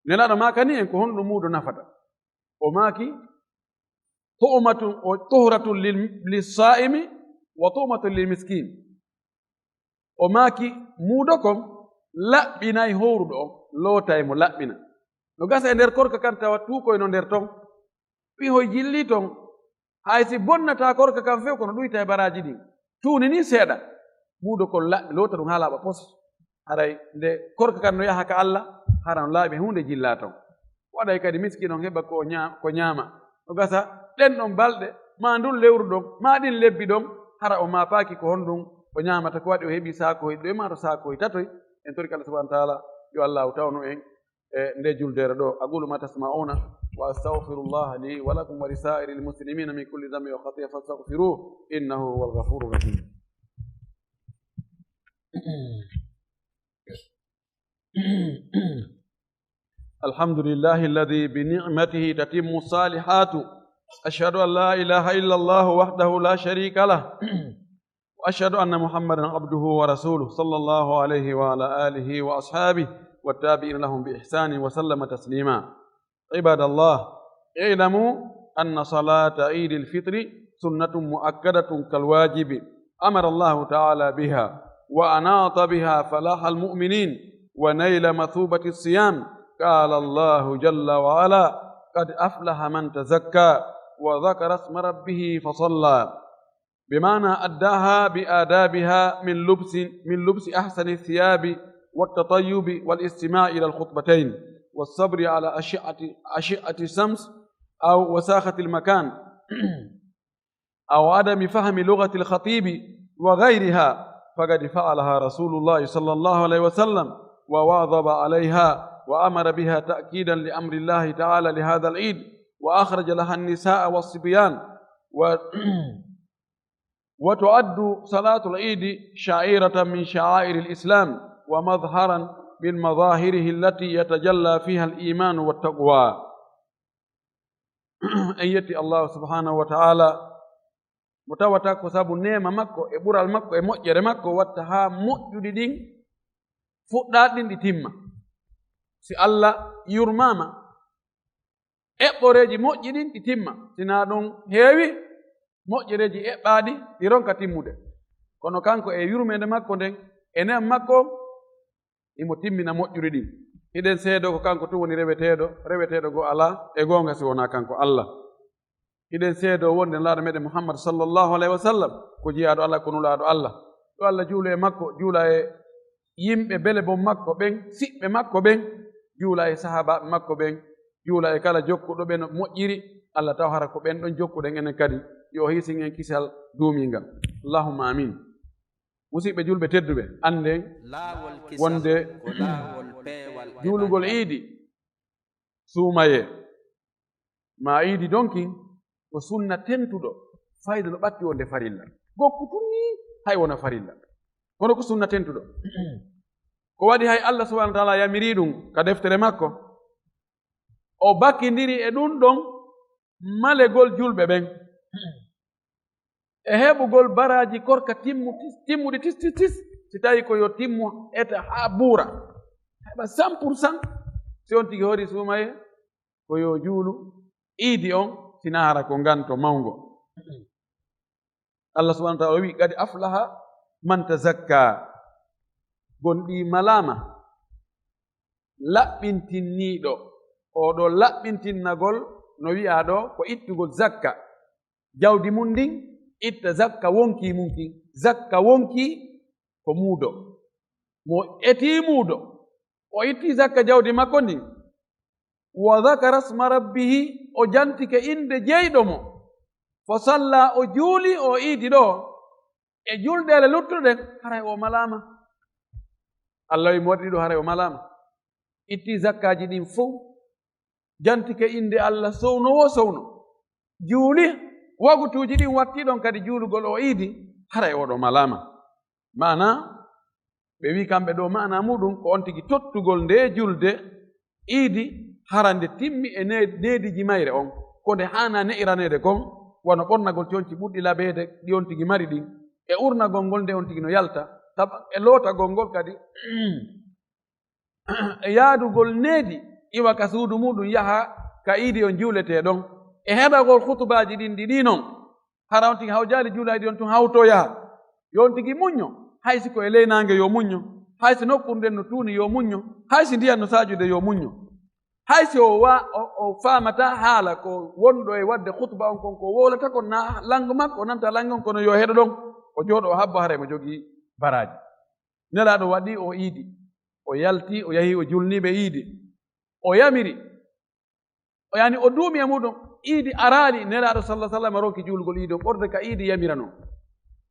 Nelaaɗo maakani en ko honɗum muudo nafata. O maaki, "Tu'matun, o tuhratun lil, lis-sa'imi wa tu'matun lil miskin." O maaki, muudo kon laɓɓinay howruɗo on, lootay mo laɓɓina. No gasa e nder korka kan tawa tuukoy no nder ton, pihoy jilli ton. Hay si bonnataa korka kan few, kono ɗuyta e baraaji ɗin. Tuuni ni seeɗa. Muudo kon laɓɓi, loota ɗum haa laaɓa pos. Haray nde korka kan no yaha ka Allah, hara no laaɓi, huunde jillaa ton. Waɗay kadi miskiino on heɓa ko ñaa-, ko ñaama. No gasa ɗen ɗon balɗe, maa ndun lewru ɗon, maa ɗin lebbi ɗon, hara o maapaaki ko honɗum o ñaamata, ko waɗi o heɓi saakoy ɗiɗi, maa to saakoy tatoy. En torike Allah subhanahu wa ta'ala, yo Allahu tawnu en e nde juldeere ɗo. أقول ما تسمعون وأستغفر الله لي ولكم ولسائر المسلمين من كل ذنب وخطيئة فاستغفروه إنه هو الغفور الرحيم. الحمد لله الذي بنعمته تتم الصالحات. أشهد أن لا إله إلا الله وحده لا شريك له، وأشهد أن محمدا عبده ورسوله، صلى الله عليه وعلى آله وأصحابه والتابعين لهم بإحسان وسلم تسليما. عباد الله، اعلموا أن صلاة عيد الفطر سنة مؤكدة كالواجب، أمر الله تعالى بها وأناط بها فلاح المؤمنين ونيل مثوبة الصيام. قال الله جل وعلا: "قد أفلح من تزكى وذكر اسم ربه فصلى"، بمعنى أداها بآدابها من لبس، من لبس أحسن الثياب والتطيب والاستماع إلى الخطبتين والصبر على أشعة، أشعة الشمس أو وساخة المكان أو عدم فهم لغة الخطيب وغيرها، فقد فعلها رسول الله صلى الله عليه وسلم وواظب عليها وأمر بها تأكيدا لأمر الله تعالى لهذا العيد، وأخرج لها النساء والصبيان و-، وتعد صلاة العيد شعيرة من شعائر الإسلام ومظهرا من مظاهره التي يتجلى فيها الإيمان والتقوى. En yetti Allahu subhanahu wa ta'ala, mo tawata ko sabu neema makko e ɓural makko e moƴƴere makko watta haa moƴƴuɗi ɗin fuɗɗaaɗi ɗin ɗi timma. Si Allah yurmaama, eɓɓoreeji moƴƴi ɗin ɗi timma. Sinaa ɗum heewi, moƴƴereeji eɓɓaaɗi ɗi ronka timmude. Kono kanko e yurmeende makko nden, e neema makko, himo timmina moƴƴuɗi ɗin. Hiɗen seedoo ko kanko tun woni reweteeɗo, reweteeɗo goo alaa e goonga si wonaa kanko Allah. Hiɗen seedoo wonde Nelaaɗo meɗen Muhammad sallallahu alayhi wa sallam ko jiyaaɗo Allah, ko nulaaɗo Allah. Yo Allah juulu e makko, juula e yimɓe bele bon makko ɓen, siɓɓe makko ɓen, juula e sahaabaaɓe makko ɓen, juula e kala jokkuɗo ɓe no moƴƴiri. Allah taw hara ko ɓen ɗon jokkuɗen enen kadi, yo o hiisin en kisal duumiingal. Allahumma amin. Musiɓɓe julɓe tedduɓe, annden wonde Juulugol iidi, suumayee, maa iidi donkin, ko sunna tentuɗo, fayda no ɓatti wonde farilla. Gokku tun nii, hay wona farilla. Kono ko sunna tentuɗo. Ko waɗi hay Allah subhanahu wa ta'ala yamiri ɗum ka deftere makko. O bakindiri e ɗum ɗon malegol julɓe ɓen. E heɓugol baraaji korka timmu-, tis-, timmuɗi tis, tis, tis, si tawi ko yo timmu eta haa buura. Heɓa cent pour cent, si on tigi hoori suumayee, ko yo juulu iidi on, si naara ko nganto mawngo. Allah subhanahu wa ta'ala wi, "Qad aflaha man tazakka." Gonɗi malaama laɓɓintinniiɗo. Oo ɗoo laɓɓintinnagol no wi'aa ɗoo ko ittugol zakka. Jawdi mun ndin, itta zakka wonkii mun kin. Zakka wonkii ko muudo. Mo etii muudo, o ittii zakka jawdi makko ndin. "Wa dhakara isma rabbihi", o jantike innde jeyɗo mo. "Fa salla", o juuli o iidi ɗoo. E juldeele luttuɗe ɗen, haray o malaama. Allah wi mo waɗi ɗum, haray o malaama. Itti zakkaaji ɗin fow, jantike innde Allah, sowno wo sowno. Juuli, wagutuuji ɗin watti ɗon kadi juulugol o iidi, haray oɗo malaama. Maana, ɓe wi kamɓe ɗo maana muɗum ko on tigi tottugol nde julde iidi, hara nde timmi e ne-, neediji mayre on, ko nde haana ne'iraneede kon, wano ɓornagol conci ɓurɗi labeede ɗi on tigi mari ɗin, e urnagol ngol nde on tigi no yalta, sab-, e lootagol ngol kadi, e yaadugol needi, iwa ka suudu muɗum, yaha ka iidi on juuletee ɗon, e heɗagol khutubaaji ɗin ɗi ɗi non. Hara on tigi hawjaali juulayɗi on tun hawto yaha. Yo on tigi muñño. Hay si ko e ley naange yo muñño. Hay si nokkuure nden no tuuni yo muñño. Hay si ndiyan no saajude yo muñño. Hay si o wa-, o, o faamata haala ko wonɗo e waɗde khutba on kon ko wowlata kon na langue makko, o nanta langue on kono yo heɗo ɗon. O jooɗo o habbo haray mo jogii baraaji. Nelaaɗo waɗi o iidi. O yalti, o yahi, o julni ɓe iidi. O yamiri. O yani, o duumi e muɗum, iidi araali, Nelaaɗo sallallahu alaihi wasallam ronki juulugol iidi on, ɓorde ka iidi yamirano.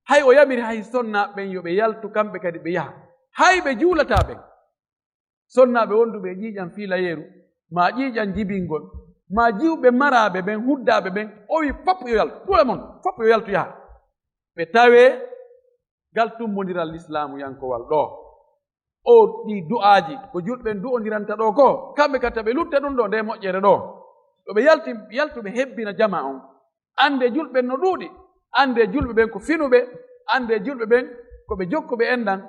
Hay o yamiri hay sonnaaɓe ɓen yo ɓe yaltu kamɓe kadi ɓe yaha. Hay ɓe juulataa ɓen. Sonnaaɓe wonduɓe e ƴiiƴan fiilayeeru, maa ƴiiƴan jibingol, maa jiwɓe maraaɓe ɓen, huddaaɓe ɓen, o wi fop yo yaltu, tout le monde, fop yo yaltu yaha. Ɓe tawee ngal tummbondiral lislaamuyankowal ɗoo. O ɗii du'aaji ko julɓe ɓen du'ondiranta ɗoo ko, kamɓe kadi ɓe lutta ɗum ɗoo nde moƴƴere ɗoo. Ɗo ɓe yalti, yaltu ɓe hebbina jamaa on. Annde julɓe ɓen no ɗuuɗi, annde julɓe ɓen ko finuɓe, annde julɓe ɓen ko ɓe jokkuɓe enɗan,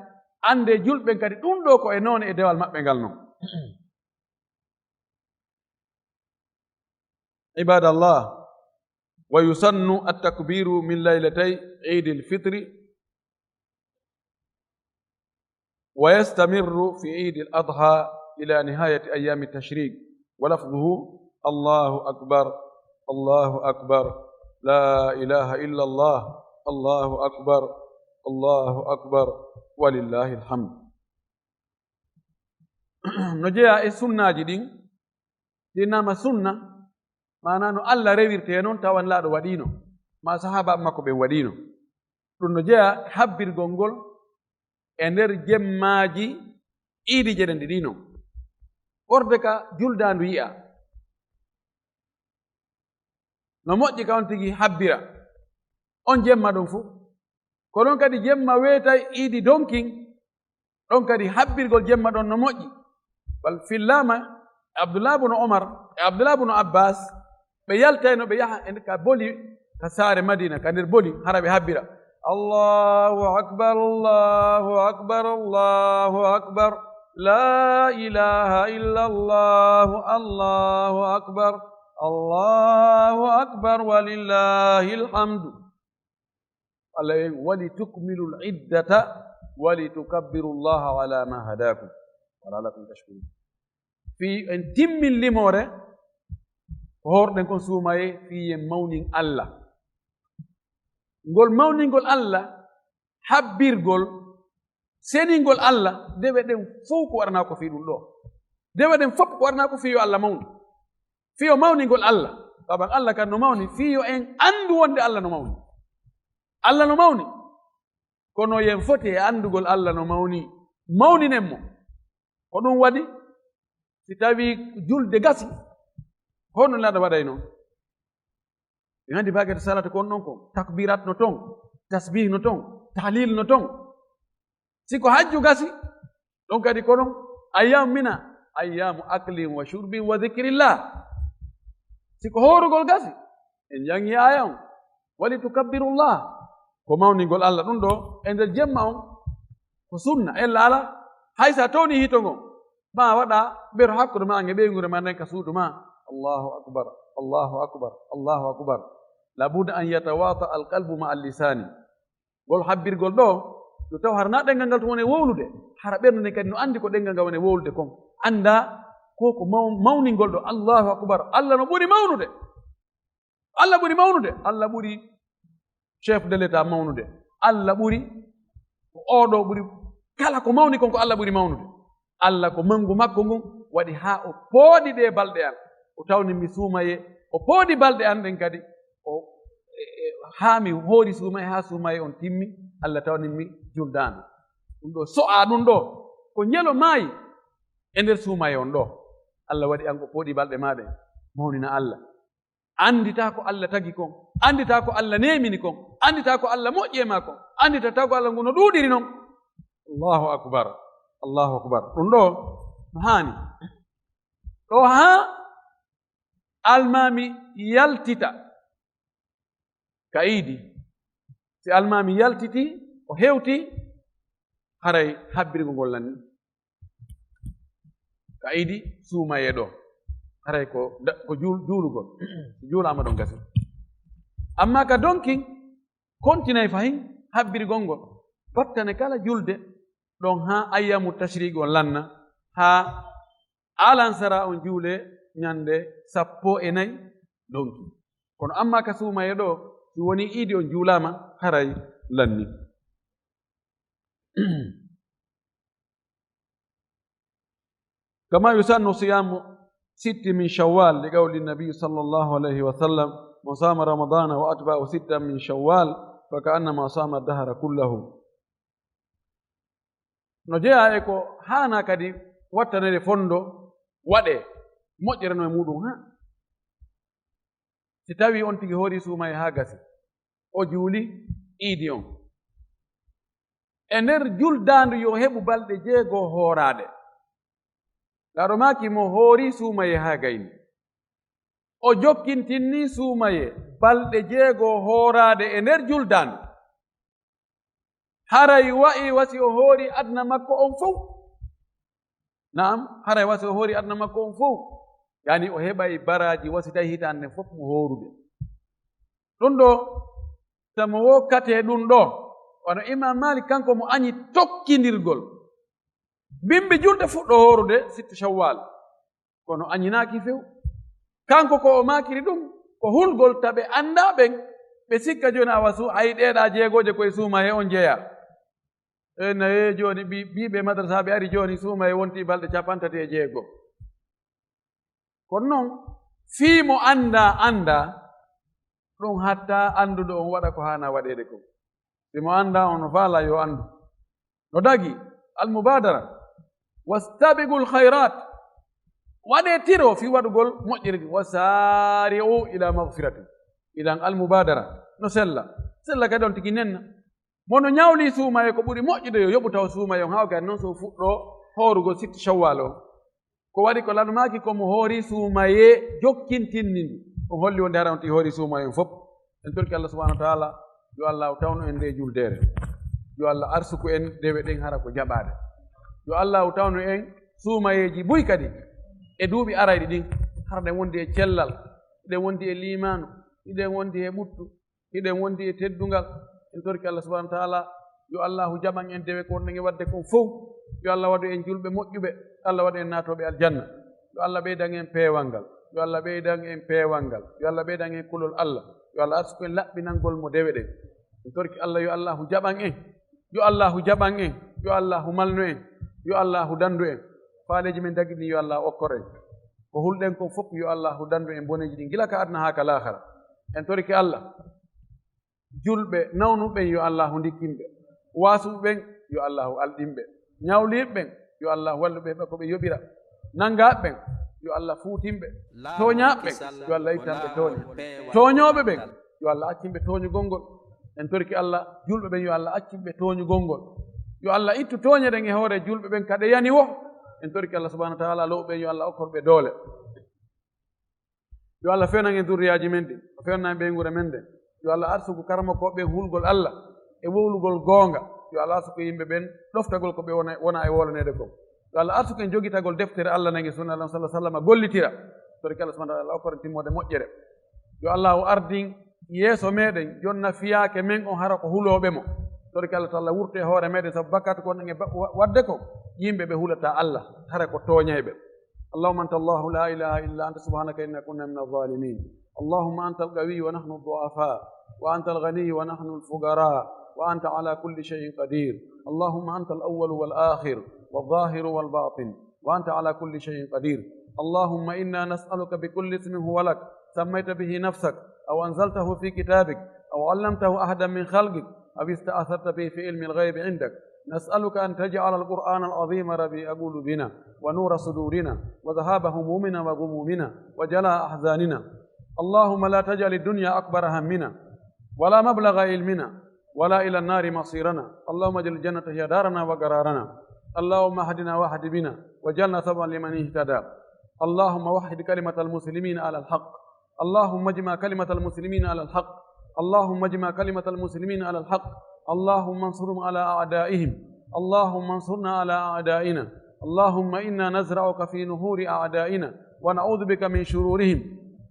annde julɓe ɓen kadi ɗum ɗoo ko e noone e dewal maɓɓe ngal non. عباد الله، ويسن التكبير من ليلتي عيد الفطر، ويستمر في عيد الأضحى إلى نهاية أيام التشريق، ولفظه: الله أكبر، الله أكبر، لا إله إلا الله، الله أكبر، الله أكبر، ولله الحمد. No jeyaa e sunnaaji ɗin, ɗi innama sunna, maanaa no Allah rewirtee non, tawa Nelaaɗo waɗiino, maa sahaabaaɓe makko ɓen waɗiino. Ɗum no jeyaa e habbirgol ngol e nder jemmaaji iidi jeɗen ɗi ɗi non. Ɓorde ka juldaandu yi'aa. No moƴƴi ka on tigi habbira on jemma ɗon fuu. Ko ɗon kadi jemma weetay iidi donkin, ɗon kadi habbirgol jemma ɗon no moƴƴi. Bal fillaama e Abdullah bunu Omar e Abdullah bunu Abbas, ɓe yaltayno ɓe yaha e ka boli, ka saare Madina, ka nder boli, hara ɓe habbira. الله أكبر، الله أكبر، الله أكبر، لا إله إلا الله، الله أكبر، الله أكبر، ولله الحمد. Allah en, ولتكملوا العدة ولتكبروا الله على ما هداكم ولعلكم تشكرون. Fii en timmin limoore, ko hoorɗen kon suumayee, fii en mawnin Allah. Ngol mawningol Allah, habbirgol, seningol Allah, dewe ɗen fow ko waɗanaa ko fii ɗum ɗoo. Dewe ɗen fof ko waɗanaa ko fii yo Allah mawnu. Fii yo mawningol Allah. Saban Allah kan no mawni, fii yo en anndu wonde Allah no mawni. Allah no mawni. Kono yen foti e anndugol Allah no mawni. Mawninen mo. Ko ɗum waɗi Si tawii julde gasi, hono Nelaaɗo waɗay noon? En anndi baagete salata ko on ɗon ko takbirat no ton, tasbih no ton, tahlil no ton. Si ko hajju gasi, ɗon kadi ko ɗon ayyamu mina, ayyamu aklin wa shurbin wa dhikrillah. Si ko hoorugol gasi, en janngi aya on, wali tukabbirullah, ko mawningol Allah ɗum ɗo e nder jemma on, ko sunna, ella ala, hay sa towni hito ngon, ma waɗa bero hakkude ma e ɓeynguure ma nden ka suudu ma, Allahu akbar, Allahu akbar, Allahu akbar. Labuda an yatawata alqalbu ma allisani. Ngol habbirgol ɗo, yo taw hara na ɗenngal ngal tun woni wowlude, hara ɓernde nden kadi no anndi ko ɗenngal ngal woni wowlude kon. Annda ko ko maw-, mawningol ɗo, Allahu akbar, Allah no ɓuri mawnude. Allah ɓuri mawnude, Allah ɓuri chef de l'État mawnude, Allah ɓuri ko oɗo ɓuri kala ko mawni kon ko Allah ɓuri mawnude. Allah ko manngu makko ngun waɗi haa o pooɗi ɗee balɗe an. O tawni mi suumaye, o pooɗi balɗe an ɗen kadi. O, e, e, haa mi hoori suumaye, haa suumaye on timmi, Allah tawni mi juldaano. Ɗum ɗo so'aa ɗum ɗo, ko njelo maayi e nder suumaye on ɗo. Allah waɗi an ko pooɗi balɗe maa ɗen. Mawnina Allah. Anndita ko Allah tagi kon, anndita ko Allah neemini kon, anndita ko Allah moƴƴi e maa kon, anndita taw ko Allah ngu no ɗuuɗiri non. Allahu akbar, Allahu akbar. Ɗum ɗo no haani. Ɗo haa almaami yaltita ka iidi. Si almaami yaltiti, o hewti, haray habbirgol ngol lanni. Ka iidi suumaye ɗo, haray ko da-, ko juul-, juulugol. Juulaama ɗon gasi. Amma ka donkin, kontinay fahin habbirgol ngol. Battane kala julde, ɗon haa ayyamu tashriqi on lanna, haa alansara on juule ñande sappo e nayi donki. Kono amma ka suumaye ɗo, si woni iidi on juulaama, haray lanni. كما يسن صيام ست من شوال، لقول النبي صلى الله عليه وسلم: "من صام رمضان وأتبعه ستا من شوال فكأنما صام الدهر كله." No jeyaa e ko haanaa kadi wattanede fondo waɗee, moƴƴere no e muuɗum haa. Si tawii on tigi hoori suumaye haa gasi, o juuli iidi on. E nder juldaandu yo heɓu balɗe jeego hooraade. Laaɗo maaki mo hoori suumaye haa gayni. O jokkintinni suumaye balɗe jeego hooraade e nder juldaandu. Haray wa'i wa si o hoori aduna makko on fow. Naam, haray wa si o hoori aduna makko on fow. Yani o heɓay baraaji wa si tawi hitaande nden fof mo hoorude. Ɗum ɗo, tamo wo katee ɗum ɗo. Wano Imam Malik kanko mo añi tokkindirgol. Bimbi julde fuɗɗo hoorude sittu Shawwal. Kono añinaaki few. Kanko ko o maakiri ɗum, ko hulgol taɓe anndaa ɓen. Ɓe sikka jooni awa su-, hay ɗeeɗaa jeegooje koye suumaye on jeyaa. E naye jooni bi-, biiɓe madrasaaɓe ari jooni suumaye wonti balɗe capantati e jeego. Kono noon, fii mo anndaa, anndaa, ɗum hatta annduɗo on waɗa ko haana waɗeede kon. Si mo anndaa on no faala yo anndu. No dagi, almubaadara, wastabiqul khayrat. Waɗee tiro fii waɗugol moƴƴere, wa saari'u ila maghfiratin. Idan almubaadara, no sella. Sella kadi on tigi nenna. Mo no ñawli suumaye ko ɓuri moƴƴude yo yoɓu taw suumaye on hawgani noon so fuɗɗo hoorugol sitti Shawwal on. Ko waɗi ko lanmaaki ko mo hoori suumaye jokkintinni ndu. On holli wonde hara on tigi hoori suumaye on fof. En torki Allah subhanahu wa ta'ala, yo Allah tawnu en nde juldeere. Yo Allah arsuku en dewe ɗen hara ko jaɓaade. Yo Allah tawnu en suumayeeji buy kadi e duuɓi arayɗi ɗin. Hara ɗen wondi e cellal, ɗen wondi e liimaanu, ɗen wondi e ɓuttu, hiɗen wondi e teddungal. En torki Allah subhanahu wa ta'ala, yo Allahu jaɓan en dewe ko wonɗen e waɗde kon fow. Yo Allah waɗu en julɓe moƴƴuɓe, Allah waɗu en naatooɓe aljanna. Yo Allah ɓeydan en peewal ngal. Yo Allah ɓeydan en peewal ngal. Yo Allah ɓeydan en kulol Allah. Yo Allah arsuku en laɓɓinangol mo dewe ɗen. En torki Allah, yo Allahu jaɓan en. Yo Allahu jaɓan en. Yo Allahu malnu en. Yo Allahu dandu en. Faaleeji men dagini, yo Allah okkor en. Ko hulɗen kon fof, yo Allahu dandu en boneeji ɗin gila ka aduna haa ka laakara. En torike Allah, julɓe nawnuɓe ɓen, yo Allahu ndikkin ɓe. Waasuɓe ɓen, yo Allahu alɗin ɓe. Ñawliiɓe ɓen, yo Allahu wallu ɓe heɓa ko ɓe yoɓira. Nanngaaɓe ɓen, yo Allah fuutin ɓe. Tooñaaɓe ɓen, yo Allah ittan ɓe tooñe. Tooñooɓe ɓen, yo Allah accin ɓe tooñugol ngol. En torike Allah, julɓe ɓen, yo Allah accin ɓe tooñugol ngol. Yo Allah ittu tooñe ɗen e hoore julɓe ɓen ka ɗe yani woo. En torike Allah subhanahu wa ta'ala, lowɓe ɓen, yo Allah okkor ɓe doole. Yo Allah fewnan en durriyaaji men ɗin, o fewnan en ɓeynguure men nden. Yo Allah arsuku karamokooɓe ɓen hulgol Allah e wowlugol goonga. Yo Allah arsuku yimɓe ɓen ɗoftagol ko ɓe wona, wona e wowlaneede kon. Yo Allah arsuku en jogitagol deftere Allah nden e sunna Allah sallallahu alaihi wasallam gollitira. Torike Allah subhanahu wa ta'ala okkor en timmoode moƴƴere. Yo Allah o ardin yeeso meɗen, jonna fiyaake men on hara ko hulooɓe mo. Torike Allah ta'ala wurte hoore meɗen sabu bakkaatu kon en e ba-, wa-, wadde ko yimɓe ɓe hulataa Allah, hara ko tooñayɓe. اللهم أنت الله لا إله إلا أنت سبحانك إنا كنا من الظالمين. اللهم أنت القوي ونحن الضعفاء، وأنت الغني ونحن الفقراء، وأنت على كل شيء قدير. اللهم أنت الأول والآخر والظاهر والباطن، وأنت على كل شيء قدير. اللهم إنا نسألك بكل اسم هو لك سميت به نفسك أو أنزلته في كتابك أو علمته أحدا من خلقك أو استأثرت به في علم الغيب عندك نسألك أن تجعل القرآن العظيم ربيع قلوبنا ونور صدورنا وذهاب همومنا وغمومنا وجلاء أحزاننا. اللهم لا تجعل الدنيا أكبر همنا ولا مبلغ علمنا ولا إلى النار مصيرنا. اللهم اجعل الجنة هي دارنا وقرارنا. اللهم اهدنا واهد بنا واجعلنا سببا لمن اهتدى. اللهم وحد كلمة المسلمين على الحق. اللهم اجمع كلمة المسلمين على الحق. اللهم اجمع كلمة المسلمين على الحق. اللهم انصرهم على أعدائهم. اللهم انصرنا على أعدائنا. اللهم إنا نزرعك في نحور أعدائنا ونعوذ بك من شرورهم.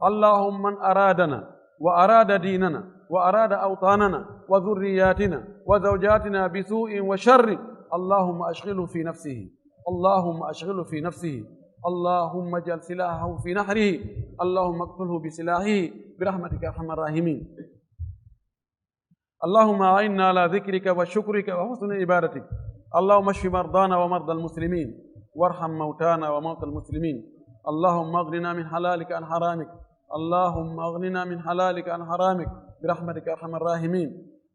اللهم من أرادنا وأراد ديننا وأراد أوطاننا وذرياتنا وزوجاتنا بسوء وشر، اللهم أشغله في نفسه. اللهم أشغله في نفسه. اللهم اجعل سلاحه في نحره. اللهم اقتله بسلاحه برحمتك يا أرحم الراحمين. اللهم أعنا على ذكرك وشكرك وحسن عبادتك. اللهم اشف مرضانا ومرضى المسلمين، وارحم موتانا وموتى المسلمين. اللهم أغننا من حلالك عن حرامك. اللهم أغننا من حلالك عن حرامك برحمتك يا أرحم الراحمين.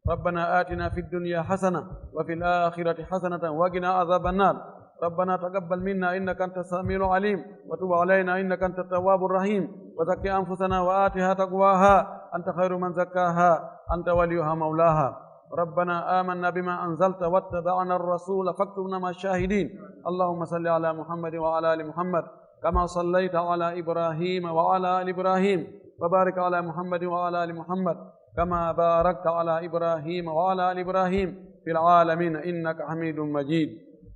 ربنا آتنا في الدنيا حسنة وفي الآخرة حسنة وقنا عذاب النار. ربنا تقبل منا إنك أنت السميع العليم وتب علينا إنك أنت التواب الرحيم وزك أنفسنا وآتها تقواها أنت خير من زكاها أنت وليها مولاها. ربنا آمنا بما أنزلت واتبعنا الرسول فاكتبنا مع الشاهدين. اللهم صل على محمد وعلى آل محمد كما صليت على إبراهيم وعلى آل إبراهيم وبارك على محمد وعلى آل محمد كما باركت على إبراهيم وعلى آل إبراهيم في العالمين إنك حميد مجيد.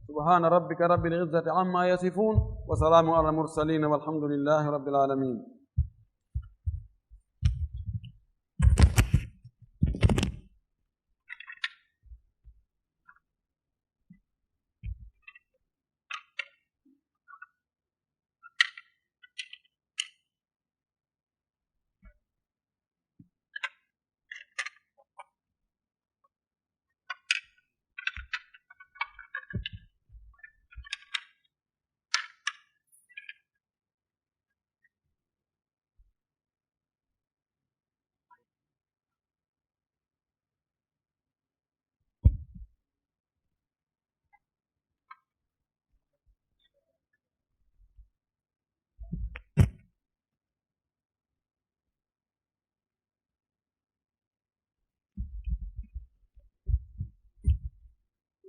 سبحان ربك رب العزة عما يصفون وسلام على المرسلين والحمد لله رب العالمين.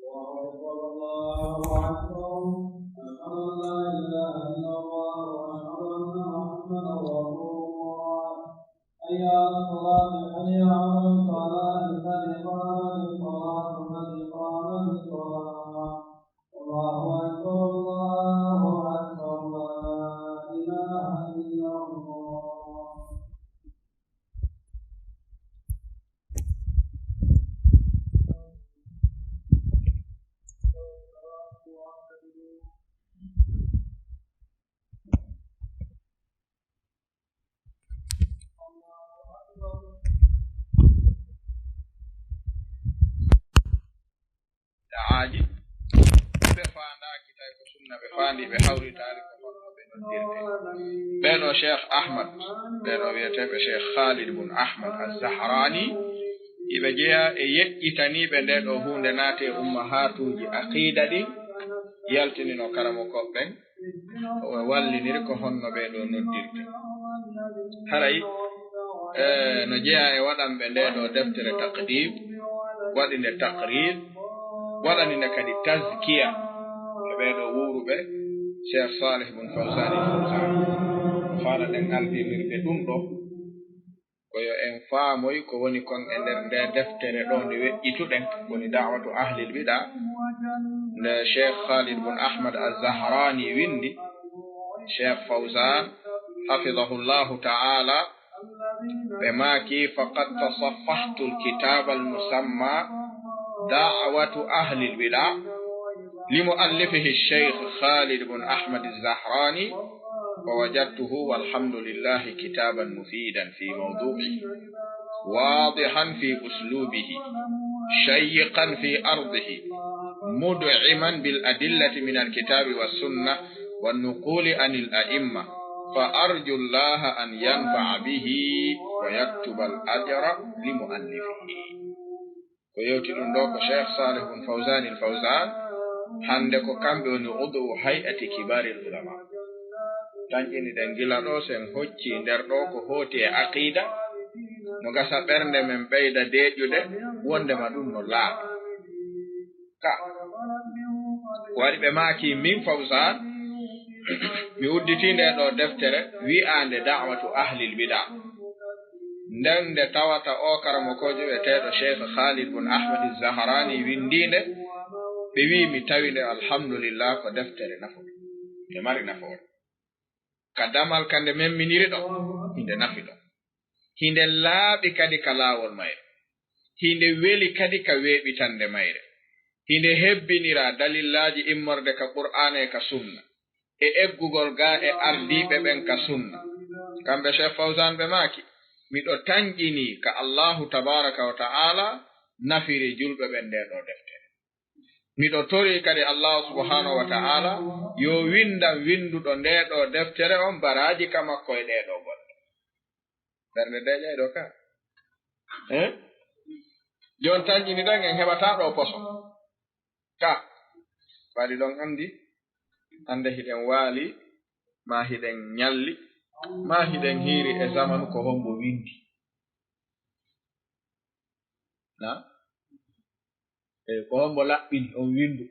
الله أكبر، الله أكبر. أشهد أن لا إله إلا الله وأشهد أن محمدا رسول الله. حي على الصلاة، حي على الفلاح، قد قامت الصلاة، قد قامت الصلاة. الله أكبر، الله أكبر، لا إله إلا الله. Da'aaji, ɓe faandaaki tawi ko sunna ɓe faandi, ɓe hawritaali ko honno ɓe noddirte. Ɓee ɗoo Cheikh Ahmad, ɓee ɗoo wiyeteeɓe Cheikh Khalid bun Ahmad Az-Zahrani, iɓe jeyaa e yeƴƴitaniiɓe ndee ɗoo huunde naati e ummahaatuuji aqiida ɗin, yaltinino karamokooɓe ɓen, O walliniri ko honno ɓee ɗoo noddirte. Haray, e, no jeyaa e waɗanɓe ndee ɗoo deftere taqdim, waɗi nde taqrir, waɗani nde kadi tazkiya e ɓee ɗoo wuuruɓe, Cheikh Salih bun Fawzan al Fawzan. Faala ɗen aldirnirde ɗum ɗoo, ko yo en faamoy ko woni kon e nder nde deftere ɗoo nde weƴƴituɗen, woni Da'watu Ahlil Bida, nde Cheikh Khalid bun Ahmad Az-Zahrani windi, Cheikh Fawzan, hafidahullahu ta'ala, ɓe maaki, "Faqad tasaffahtu al-kitaba al-musamma Da'watu Ahlil Bida li mu'allifihi Cheikh Khalid bun Ahmad Az-Zahrani, wa wajadtuhu walhamdulillahi kitaban mufidan fi mawdu'ihi, wadihan fi uslubihi, shayyiqan fi ardihi, mud'iman bil adillati min al-kitabi was sunnah wan nuquli anil a'imma, fa arju Allaha an yanfa'a bihi wa yaktuba al-ajra li mu'allifihi." Ko yewti ɗum ɗoo ko Cheikh Salih bun Fawzan al Fawzan, hannde ko kamɓe woni udwu hay'ati kibaril ulama. Tanƴini ɗen gila ɗoo, sen hocci nder ɗoo ko hooti e aqida, no gasa ɓernde men ɓeyda deeƴude, wondema ɗum no laaɓi. Ka waɗi ɓe maaki, min Fawzan, mi udditi nde ɗoo deftere wi'aande Da'watu Ahlil Bida. Nden nde tawata oo karamokoojo wi'eteeɗo Cheikh Khalid bun Ahmad Zaharani windii nde, ɓe wi'i mi tawi nde, alhamdulillah, ko deftere nafude. Nde mari nafoore. Ka damal ka nde memminiri ɗon, hinde nafi ɗon. Hinde laaɓi kadi ka laawol mayre. Hinde weli kadi ka weeɓitande mayre. Hinde hebbinira dalillaaji immorde ka Qur'aana e ka Sunna, e eggugol gaa e ardiiɓe ɓen ka Sunna. Kamɓe Cheikh Fawzan ɓe maaki, miɗo tanƴinii ka Allahu tabaraka wa ta'ala nafiri julɓe ɓen ndee ɗoo deftere. Miɗo torii kadi Allahu subhanahu wa ta'ala yo windan winduɗo ndee ɗoo deftere on baraaji ka makko e ɗee ɗoo golle. Ɓernde deeƴay ɗoo ka. Eh? Jon tanƴini ɗen en heɓataa ɗoo poso. Ka. Waɗi ɗon anndi, hannde hiɗen waali, maa hiɗen ñalli, maa hiɗen hiiri e zamanu ko hombo windi. Na? E ko hombo laɓɓini on windu?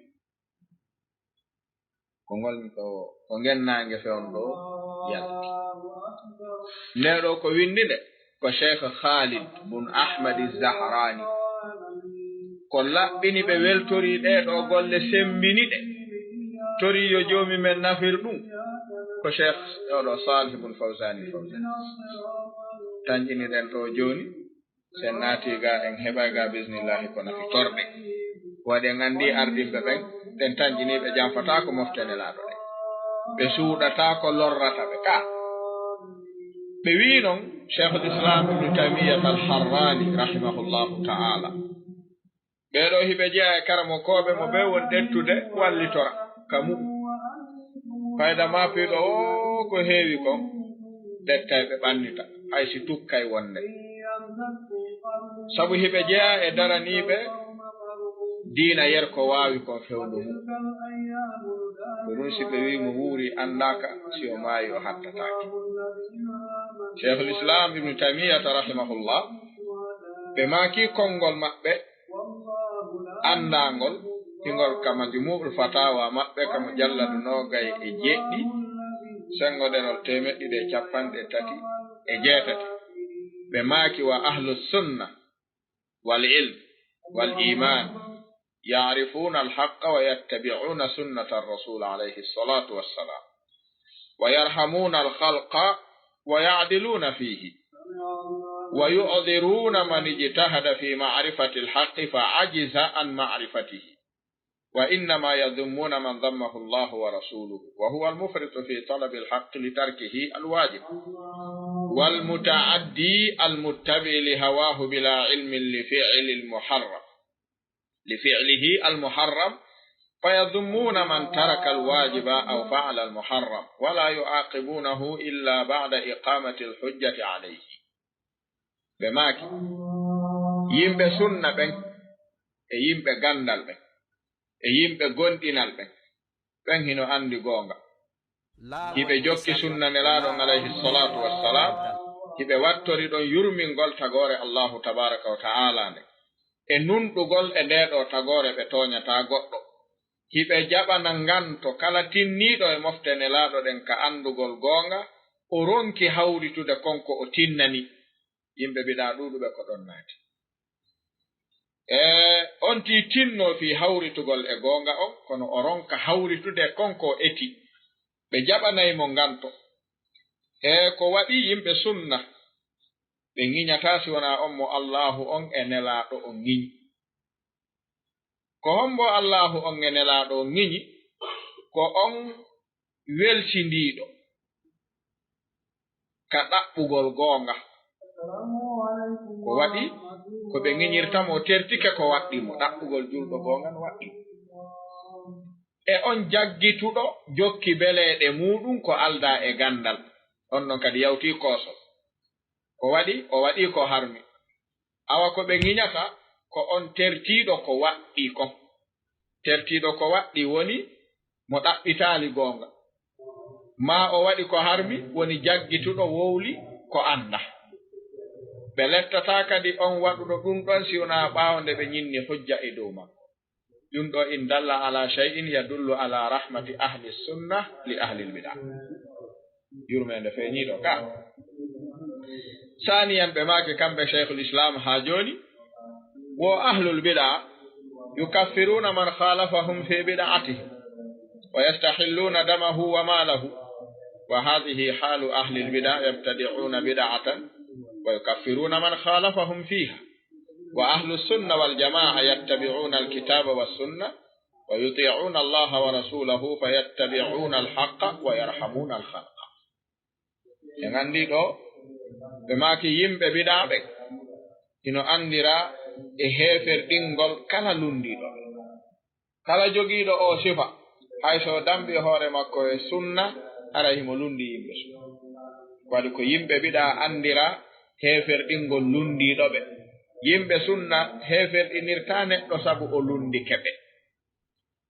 Ko ngol mi ko, ko ngen naange fewndo yalti. Nde ɗoo ko windi nde, ko Cheikh Khalid bun Ahmad Zahrani. Ko laɓɓini ɓe weltori ɗee ɗoo golle, semmbini ɗe. Tori yo Joomi men nafir ɗum. Ko Cheikh oo ɗoo Salih bun Fawzani Fawzani. Tanƴini ɗen ɗoo jooni. Sen naati ga, en heɓay ga, bismillahi, ko nafitorɗe. Waɗi en anndi ardimɓe ɓen, ɗen tanƴiniiɓe janfataako mofte Nelaaɗo ɗen. Ɓe suuɗataako lorrata ɓe ka. Ɓe wi'i non, Cheikhul Islam Ibn Taymiyyah al-Harrani, rahimahullahu ta'ala. Ɓee ɗoo hiɓe jeyaa e karamokooɓe mo ɓe won ƴettude wallitora ka mu'un. Fayda maapiiɗo oo ko heewi kon, ɓettay ɓe ɓannita, hay si tukkay wonde. Sabu hiɓe jeyaa e daraniiɓe diina yer ko waawi kon fewndo mum. Ko ɗum si ɓe wi'i mo wuuri anndaaka, si o maayi o hattataake. Cheikhul Islam Ibn Taymiyyah rahimahullah, ɓe maaki konngol maɓɓe, anndangol, hingol ka Majmu'ul Fatawa maɓɓe, ka mujalladu noogay e jeɗɗi, senngo ɗerol teemeɗɗe ɗiɗi e cappanɗe tati e jeetati. Ɓe maaki, wa ahlu sunna wal ilm wal iman ya'rifuna al haqqa wa yattabi'una sunnata ar rasul alayhi salatu wassalam. ويرحمون الخلق ويعدلون فيه، ويعذرون من اجتهد في معرفة الحق فعجز عن معرفته، وإنما يذمون من ذمه الله ورسوله، وهو المفرط في طلب الحق لتركه الواجب، والمتعدي المتبع لهواه بلا علم لفعل المحرم. لفعله المحرم، فيذمون من ترك الواجب أو فعل المحرم، ولا يعاقبونه إلا بعد إقامة الحجة عليه. Ɓe maaki, yimɓe sunna ɓen, e yimɓe ganndal ɓen, e yimɓe gomɗinal ɓen, ɓen hino anndi goonga. Hiɓe jokki sunna Nelaaɗo on alayhi salaatu wassalam, hiɓe wattori ɗon yurmingol tagoore Allahu tabaaraka wa ta'ala nden, e nunɗugol e ndee ɗoo tagoore ɓe tooñataa goɗɗo. Hiɓe jaɓana nganto kala tinniiɗo e mofte Nelaaɗo ɗen ka anndugol goonga, o ronki hawritude kon ko o tinnani. Yimɓe bidaa ɗuuɗuɓe ko ɗon naati. E on tii tinnoo fii hawritugol e goonga on, kono o ronka hawritude kon ko o eti. Ɓe jaɓanay mo nganto. E ko waɗi yimɓe sunna, ɓe ŋiñataa si wonaa on mo Allaahu on e Nelaaɗo on ŋiñi. Ko hombo Allaahu on e Nelaaɗo on ŋiñi? Ko on welsindiiɗo ka ɗaɓɓugol goonga. Ko waɗi ko ɓe ŋiñirta mo, o tertike ko waɗɗii mo, ɗaɓɓugol julɗo goonga no waɗɗii mo. E on jaggituɗo jokki beleeɗe muuɗum ko aldaa e ganndal, on ɗon kadi yawtii koosol. Ko waɗi, o waɗii ko harmi. Awa ko ɓe ŋiñata, ko on tertiiɗo ko waɗɗii kon. Tertiiɗo ko waɗɗii woni mo ɗaɓɓitaali goonga. Maa o waɗi ko harmi, woni jaggituɗo wowli ko anndaa. Ɓe lettataa kadi on waɗuɗo ɗum ɗon si wonaa ɓaawo nde ɓe ñinni hujja e dow makko. Ɗum ɗoo in dalla ala shay'in yadullu ala rahmati ahli sunna li ahli bid'a. Yurmeende feeñiiɗo ka. Saaniyan ɓe maaki kamɓe Shaykhul Islam haa jooni, wo ahlul bid'a yukaffiruna man khalafahum fi bid'atihim wa yastahilluna damahu wa malahu. Wa hadhihi halu ahlil bid'a yabtadi'una bid'atan wa yukaffiruna man khalafahum fiha. Wa ahlu sunna wal jama'a yattabi'una al kitaba was sunna wa yuti'una Allah wa rasulahu fa yattabi'una al haqqa wa yarhamuna al khalqa. En anndi ɗoo, ɓe maaki yimɓe bidaa ɓen hino anndira e heeferɗingol kala lunndiiɗo. Kala jogiiɗo oo sifa, hay so o dambi hoore makko e sunna, haray himo lunndi yimɓe sunna. Waɗi ko yimɓe bidaa anndira heeferɗingol lunndiiɗo ɓe. Yimɓe sunna heeferɗinirtaa neɗɗo sabu o lunndike ɓe.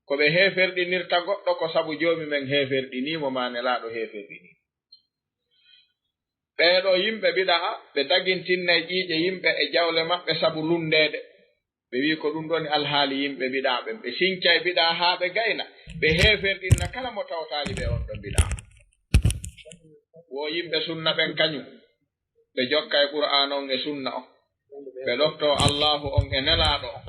Ko ɓe heeferɗinirta goɗɗo ko sabu Joomi men heeferɗinii mo, maa Nelaaɗo heeferɗinii. Ɓee ɗoo yimɓe bidaa, ɓe dagintinnay ƴiiƴe yimɓe e jawle maɓɓe sabu lunndeede. Ɓe wi'i ko ɗum ɗoni alhaali yimɓe bidaa ɓen. Ɓe sincay bidaa haa ɓe gayna. Ɓe heeferɗinna kala mo tawtaali ɓe on ɗon bidaa. Wo yimɓe sunna ɓen kañum, ɓe jokkay Qur'aan on e sunna on. Ɓe ɗoftoo Allaahu on e Nelaaɗo on.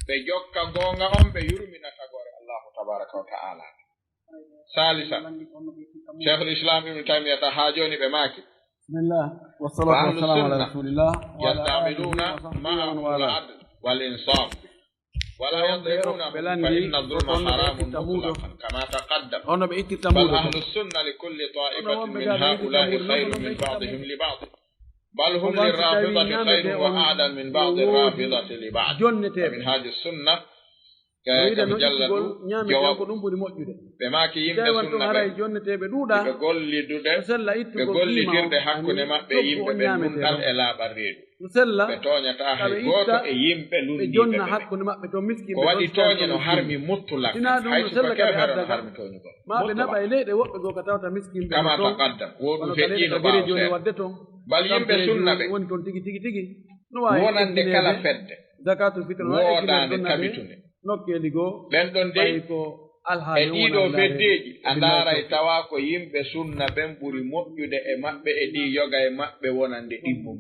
Ɓe jokka goonga on, ɓe yurmina tagoore Allaahu tabaaraka wa ta'aala. Saalisa, Shaykhul Islam Ibn Taymiyata haa jooni ɓe maaki, بسم الله والصلاة والسلام على رسول الله وعلى آله وصحبه ومن والاه. Wal insaf. Wala yadhlimuna, fa inna dhulma haramun mutlaqan, kama taqaddam. Ono ɓe ittirta muudo. Bal ahlu sunna li kulli ta'ifatin min ha'ula'i khayrun min ba'dihim li ba'd. Bal hum lirrafidati khayrun wa a'la min ba'di rrafidati li ba'd. Minhaju sunna, mujalladu jowaɓo. Ɓe maaki yimɓe sunna ɓe, ɓe gollidude, ɓe gollitirde hakkunde maɓɓe e yimɓe ɓen nunɗal e laaɓal reedu. Ɓe tooñataa hay gooto e yimɓe lunndiiɓe ɓe. Ko waɗi tooñe no harmi mutlaq, hay si ko keefeero no harmi tooñugol. Mutlaq. Kama taqaddam, wo ɗum feƴƴiino ɓaawo seeɗa. Bal yimɓe sunna ɓe, wonande kala fedde woodaande tabitunde. Ɓen ɗon dey, e ɗii ɗoo feddeeji, a ndaaray tawa ko yimɓe sunna ɓen ɓuri moƴƴude e maɓɓe e ɗii yoga e maɓɓe wonande ɗimmum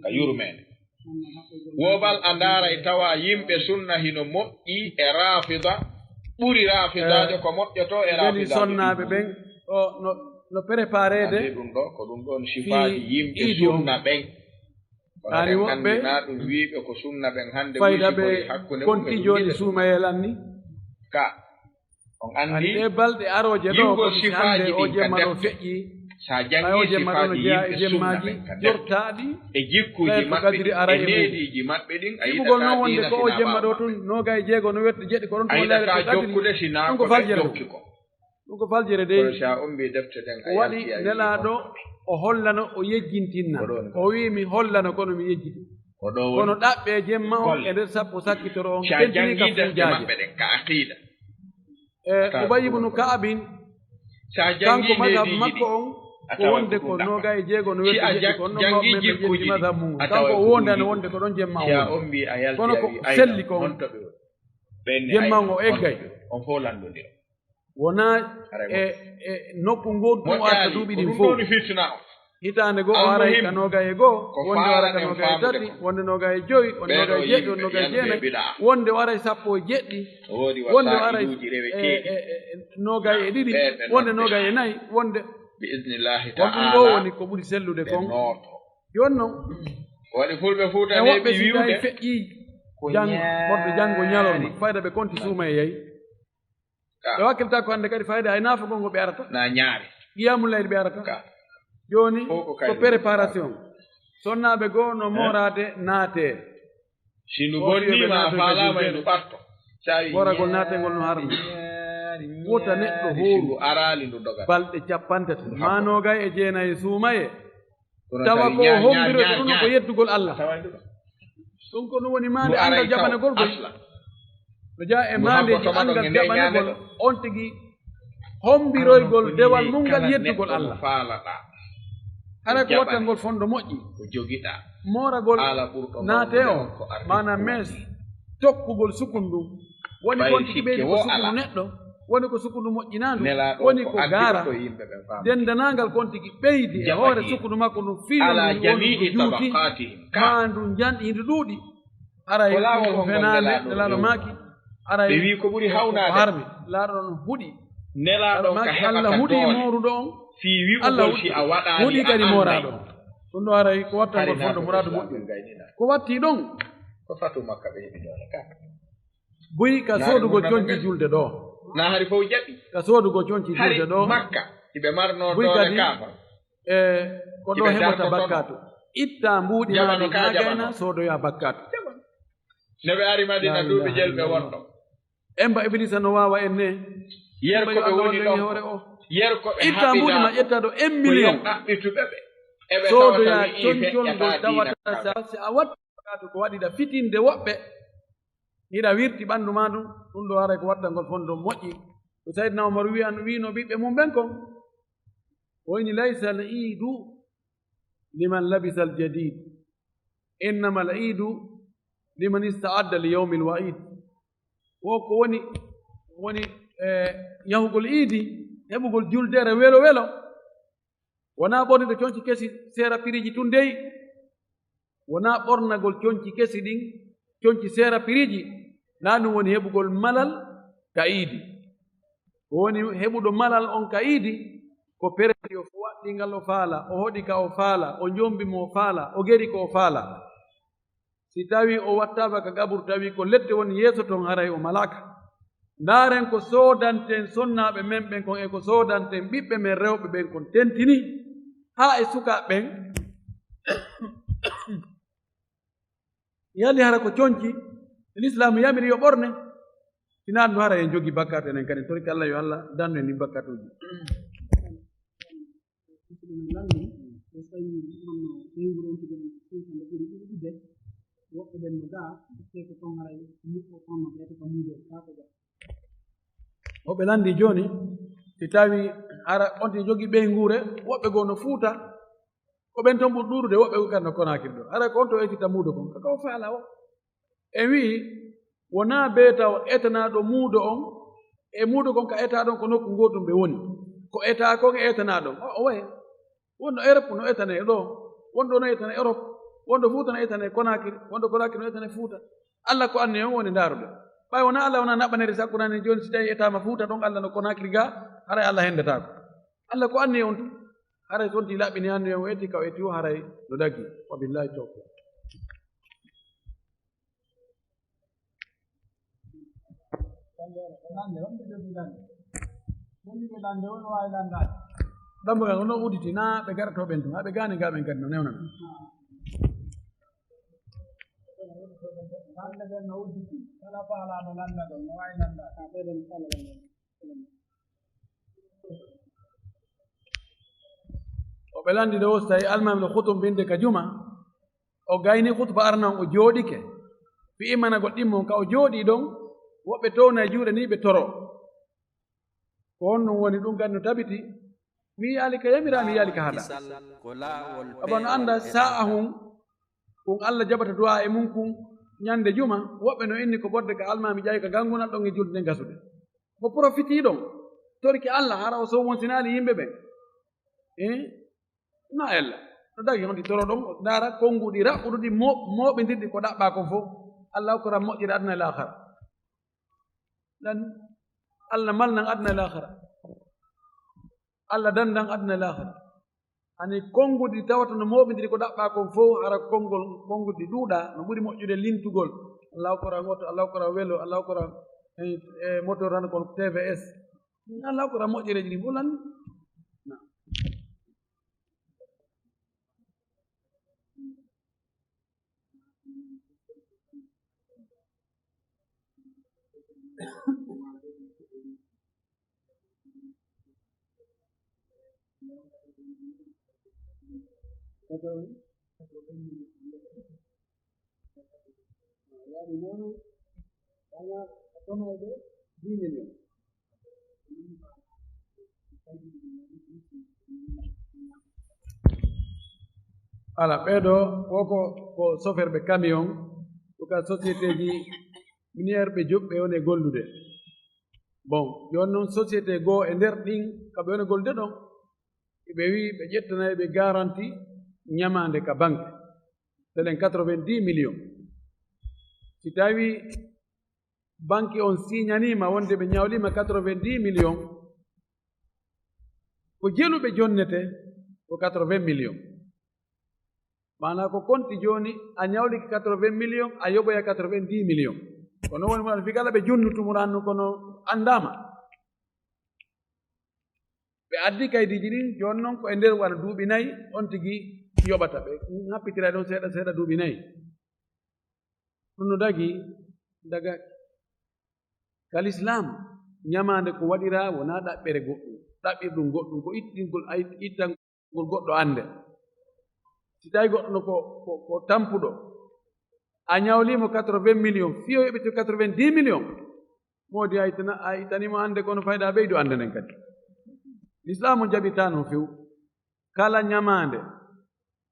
ka yurmeende. Wo bal a ndaaray tawa yimɓe sunna hino moƴƴi e raafida, ɓuri raafidaajo ko moƴƴotoo e raafidaajo ɗimmum. Sonnaaɓe ɓen o no, no prépareede. Anndi ɗum ɗoo, ko ɗum ɗon sifaaji yimɓe sunna ɓen. Kono ɗen anndi naa ɗum wiiɓe ko sunna ɓen hannde fayda ɓe wulti hakkunde mum e konti jooni suumayee lanni. Ka on anndi ɗee balɗe arooje ɗoo, yimɓe sifaaji ɗin ka defte. Sa janngi sifaaji yimɓe sunna ɓen ka defte, e jikkuuji maɓɓe ɗin, e neediiji maɓɓe ɗin, a yiɗataa diina ɗoo tun noogay e jeego no wetta jeɗɗi ko ɗon, a yiɗataa jokkude si naa ko ɓe jokki ko. Ɗum ko faljere dey. Kono si a ombii defte ɗen, a waɗi yalti a wi'i Nelaaɗo, o hollano, o yejjintinna. Ko ɗon. O wi'i, mi hollano, kono mi yejjiti. Ko ɗo woni. Kono ɗaɓɓe jemma on golle. E nder sappo sakkitoro on, si a janngi defte maɓɓe ɗen ka aqiida. E Ubay ibnu Ka'abin, So a janngi kanko mazhab makko on, a ko taway wonde ko ko ɗum ɗaɓɓata. Noogay e jeego, no si a weeɓi ja-, jeɗɗi, ko on ɗon janngi mawɓe jikkuɗi, jeɗɗi mazhab mum. A taway kanko ko o ɗum wonde ɗum. Ko ɗon jemma si a woni. Ombi a yalti, kono a ko wi, "Aywa, selli ko on." Honto ɓe woni? Ɓen ne jemma aywa, on o eggay. Honto ɓe woni? On fof lanndondira. Wonaa e, e nokku ngootu tun o arta duuɓi ɗin fof. Moƴƴaali, ko ɗum ɗo woni fitina o. Hitaande goo o aray ka noogay e goo, wonde o aray ka noogay e tati, wonde noogay e jowi, wonde noogay e jeɗɗi, wonde noogay e jeenay, wonde o aray sappo e jeɗɗi, wonde o aray e, e, e, e noogay e ɗiɗi, wonde noogay e nayi, wonde. Bi idnillahi taala, ko ɗum ɗo woni ko ɓuri sellude kon. Jooni non, waɗi fulɓe Fuuta e woɓɓe si tawi feƴƴii janngo, fodde janngo ñalorma, fayda ɓe konti suuma e yayi. Ka. Ɓe wakkilta ko hannde kadi fayda hay naafugol ngo ɓe arata. Na ñaare. Qiyamul layl ɓe arata. Ka. Jooni fof ko ko kañum. Préparation. Sonnaaɓe goo no mooraade naatee. Si ndu bonniima a faalaama e ndu ɓarto. Mooragol naatee ngol no harmi. Wota neɗɗo hooru. Si ndu araali ndu dogat. Balɗe cappanɗe tati. Maa noogay e jeenay suumayee. Tawa ko hombiroyta ɗum ko yeddugol Allah. Ɗum ko ɗum woni maande angal jaɓanagol gol. No jeyaa e maandeeji angal jaɓanagol on tigi hombiroygol dewal mum ngal yeddugol Allah. Haray ko wattangol fondo moƴƴi. Mooragol naatee o, maanaam mees tokkugol sukundu. Woni kon tigi ɓeydi ko sukundu neɗɗo. Woni ko sukundu moƴƴinaandu, woni ko gaara. Denndanaangal kon tigi ɓeydi e hoore sukundu makko ndun, fii woni ndu juuti, maa ndu njanɗi, ndu ɗuuɗi. Haray ko fenaande, Nelaaɗo maaki, haray ko harmi. Nelaaɗo maaki, Allah huɗi mooruɗo on, Allah huɗi kadi mooraaɗo on. Ɗum ɗo haray ko wattangol fondo muraadu moƴƴo. Ko watti ɗon. Buy ka soodugol conci julde ɗo. Na hari fof jaɓi. Ka soodugol conci julde ɗo. Makka, iɓe marno buy doole kadi, kaafa. E ko ɗo heɓata bakkatu. Itta mbuuɗi maa ɗi haa gayna, soodoya bakkatu. No ɓe ari Madina duuɓi jelɓe wonno. Emba Iblisa no waawa en ne. Yer ko ɓe woni ɗon. Hoore o. Yer ko ɓe itta mbuuɗi maa, ƴetta ɗo un million. Soodoya concol ngol tawata sa, si a waɗi bakkatu ko waɗiɗa fitinde woɓɓe. Hiɗa wirti ɓanndu maa ndun, ɗum ɗo haray ko wattangol fondo moƴƴi. Ko Sayyidina Umar wi'an, wi'no ɓiɓɓe mum ɓen kon. O inni, "Laysa al-iidu liman labisa al-jadiid, innama al-iidu liman ista'adda li yawmi al-wa'iid." Ko ko woni, woni, eh, yahugol iidi, heɓugol juldeere welo welo. Wonaa ɓornude conci kesi seera piriiji tun dey. Wonaa ɓornagol conci kesi ɗin, conci seera piriiji. Naa ɗum woni heɓugol malal ka iidi. Ko woni heɓuɗo malal on ka iidi, ko pereti o waɗɗi ngal o faala, o hoɗi ka o faala, o njombi mo o faala, o geri ko o faala. Si tawii o wattaama ka qaburu, tawi ko lette woni yeeso ton, haray o malaaka. Ndaaren ko soodanten sonnaaɓe men ɓen kon e ko soodanten ɓiɓɓe men rewɓe ɓen kon tentini, haa e sukaaɓe ɓen. Yali hara ko conci, Lislaamu yamiri yo ɓorne, sinaa ɗum hara en jogii bakkaatu enen kadi, torki Allah yo Allah dandu en ɗin bakkaatuuji. Musidɓe men lanɗi, so tawii ɗum ɗon no ɓeynguure on tigi en suusa nde ɓuri ɗuuɗude, woɓɓe ɓen no gaa, tee ko ton haray muɓɓo on no ɓeyta ka muudo, kaa ko gaa. Woɓɓe lanndii jooni, si tawii hara on tigi jogii ɓeynguure, woɓɓe goo no Fuuta, ko ɓen ton ɓuri ɗuuɗude, woɓɓe goo kadi no Konaakiri ɗoo. Hara ko on to etitta muudo kon, ko o faalaa o. En wi'i, wonaa bee taw etanaaɗo muudo on, e muudo kon ka etaa ɗon ko nokku gootum ɓe woni. Ko etaa kon e etanaa ɗon. O, o waye. Wonɗo Erop no etanee ɗoo. Wonɗo no etanee Erop. Wonɗo Fuuta no etanee Konaakiri. Wonɗo Konaakiri no etanee Fuuta. Alla ko anni on woni ndaarude. Ɓay wonaa Alla wonaa naɓɓaneede sakkunani jooni si tawii etaama Fuuta ɗon, Alla no Konaakiri gaa, haray Alla henndataako. Alla ko anni on tun. Haray so on tigi laɓɓini anni on o eti ka o eti o haray no daggi. Wa billaahi tawfiiq. Dambugal ko no udditi, na ɓe gaɗotoo ɓen tun, haa ɓe gaani gaa ɓen kadi no newnana. O ɓe lanndi ɗo, so tawi almaami no khutubinde ka juma, o gayni khutba arana on, o jooɗike. Fii immanagol ɗimmo on, ka o jooɗii ɗon, woɓɓe towna e juuɗe nii ɓe toroo. Ko honɗum woni ɗum kadi no tabiti? Mi yiyaali ka yamiraa, mi yiyaali ka haɗaa. Aba no annda saa'ahun kun Allah jaɓata du'aa e mun kun ñande juma, woɓɓe no inni ko ɓodde ka almaami ƴawi ka gangunal ɗon e julde nden gasude. Mo profitii ɗon, torike Allah, hara o sowonsinaali yimɓe ɓen. Eh? Na ella. No dagi honɗi toroɗon, o ndaara konnguɗi raɓɓuɗuɗi mo-, mooɓindirɗi ko ɗaɓɓaa kon fow. Allah okkoran moƴƴere aduna e laakhara. Lan, Allah malnan aduna e laakhara. Allah dandan aduna e laakhara. Ani konnguɗi tawata no mooɓindiri ko ɗaɓɓaa kon fow, hara konngol, konnguɗi ɗuuɗaa, no ɓuri moƴƴude lintugol. Allah okkoran oto, Allah okkoran welo, Allah okkoran, eh, eh, motor tan kon T V S. Allah okkoran moƴƴereeji ɗin fow lan. Na. Ala, ɓeeɗo, woko ko soferɓe camion, ko ka société ji minière ɓe joɓɓe on e gollude. Bon, jooni noon société goo e nder ɗin ka ɓe on e gollude ɗon, ɓe wi ɓe ƴettanay ɓe garanti ñamaande ka banque, telen quatre-vingt-dix millions. Si tawi banque on siñaniima wonde ɓe ñawliima quatre-vingt-dix millions, ko jeluɓe jonnete ko quatre-vingts millions. Maanaa ko konti jooni, a ñawlike quatre-vingts millions, a yoɓoya quatre-vingt-dix millions. Ko non woni mo fii kala ɓe jonnu tumuranno kono anndaama. Ɓe addi kaydiiji ɗin, jooni non ko e nder wano duuɓi nayi, on tigi yoɓata. Ɓe ŋappitira ɗon seeɗa seeɗa duuɓi nayi. Ɗum no dagi daga ka Lislaam, ñamaande ko waɗiraa wonaa ɗaɓɓere goɗɗum, ɗaɓɓirɗum goɗɗum, ko ittingol, ay, ittangol goɗɗo annde. Si tawi goɗɗo no ko, ko, ko tampuɗo, a ñawlii mo quatre-vingts millions, fii o yoɓito quatre-vingt-dix millions, moodi a ittana, a ittanii mo annde, kono fayda ɓeydu annde nden kadi. Lislaam on jaɓirtaa non few. Kala ñamaande,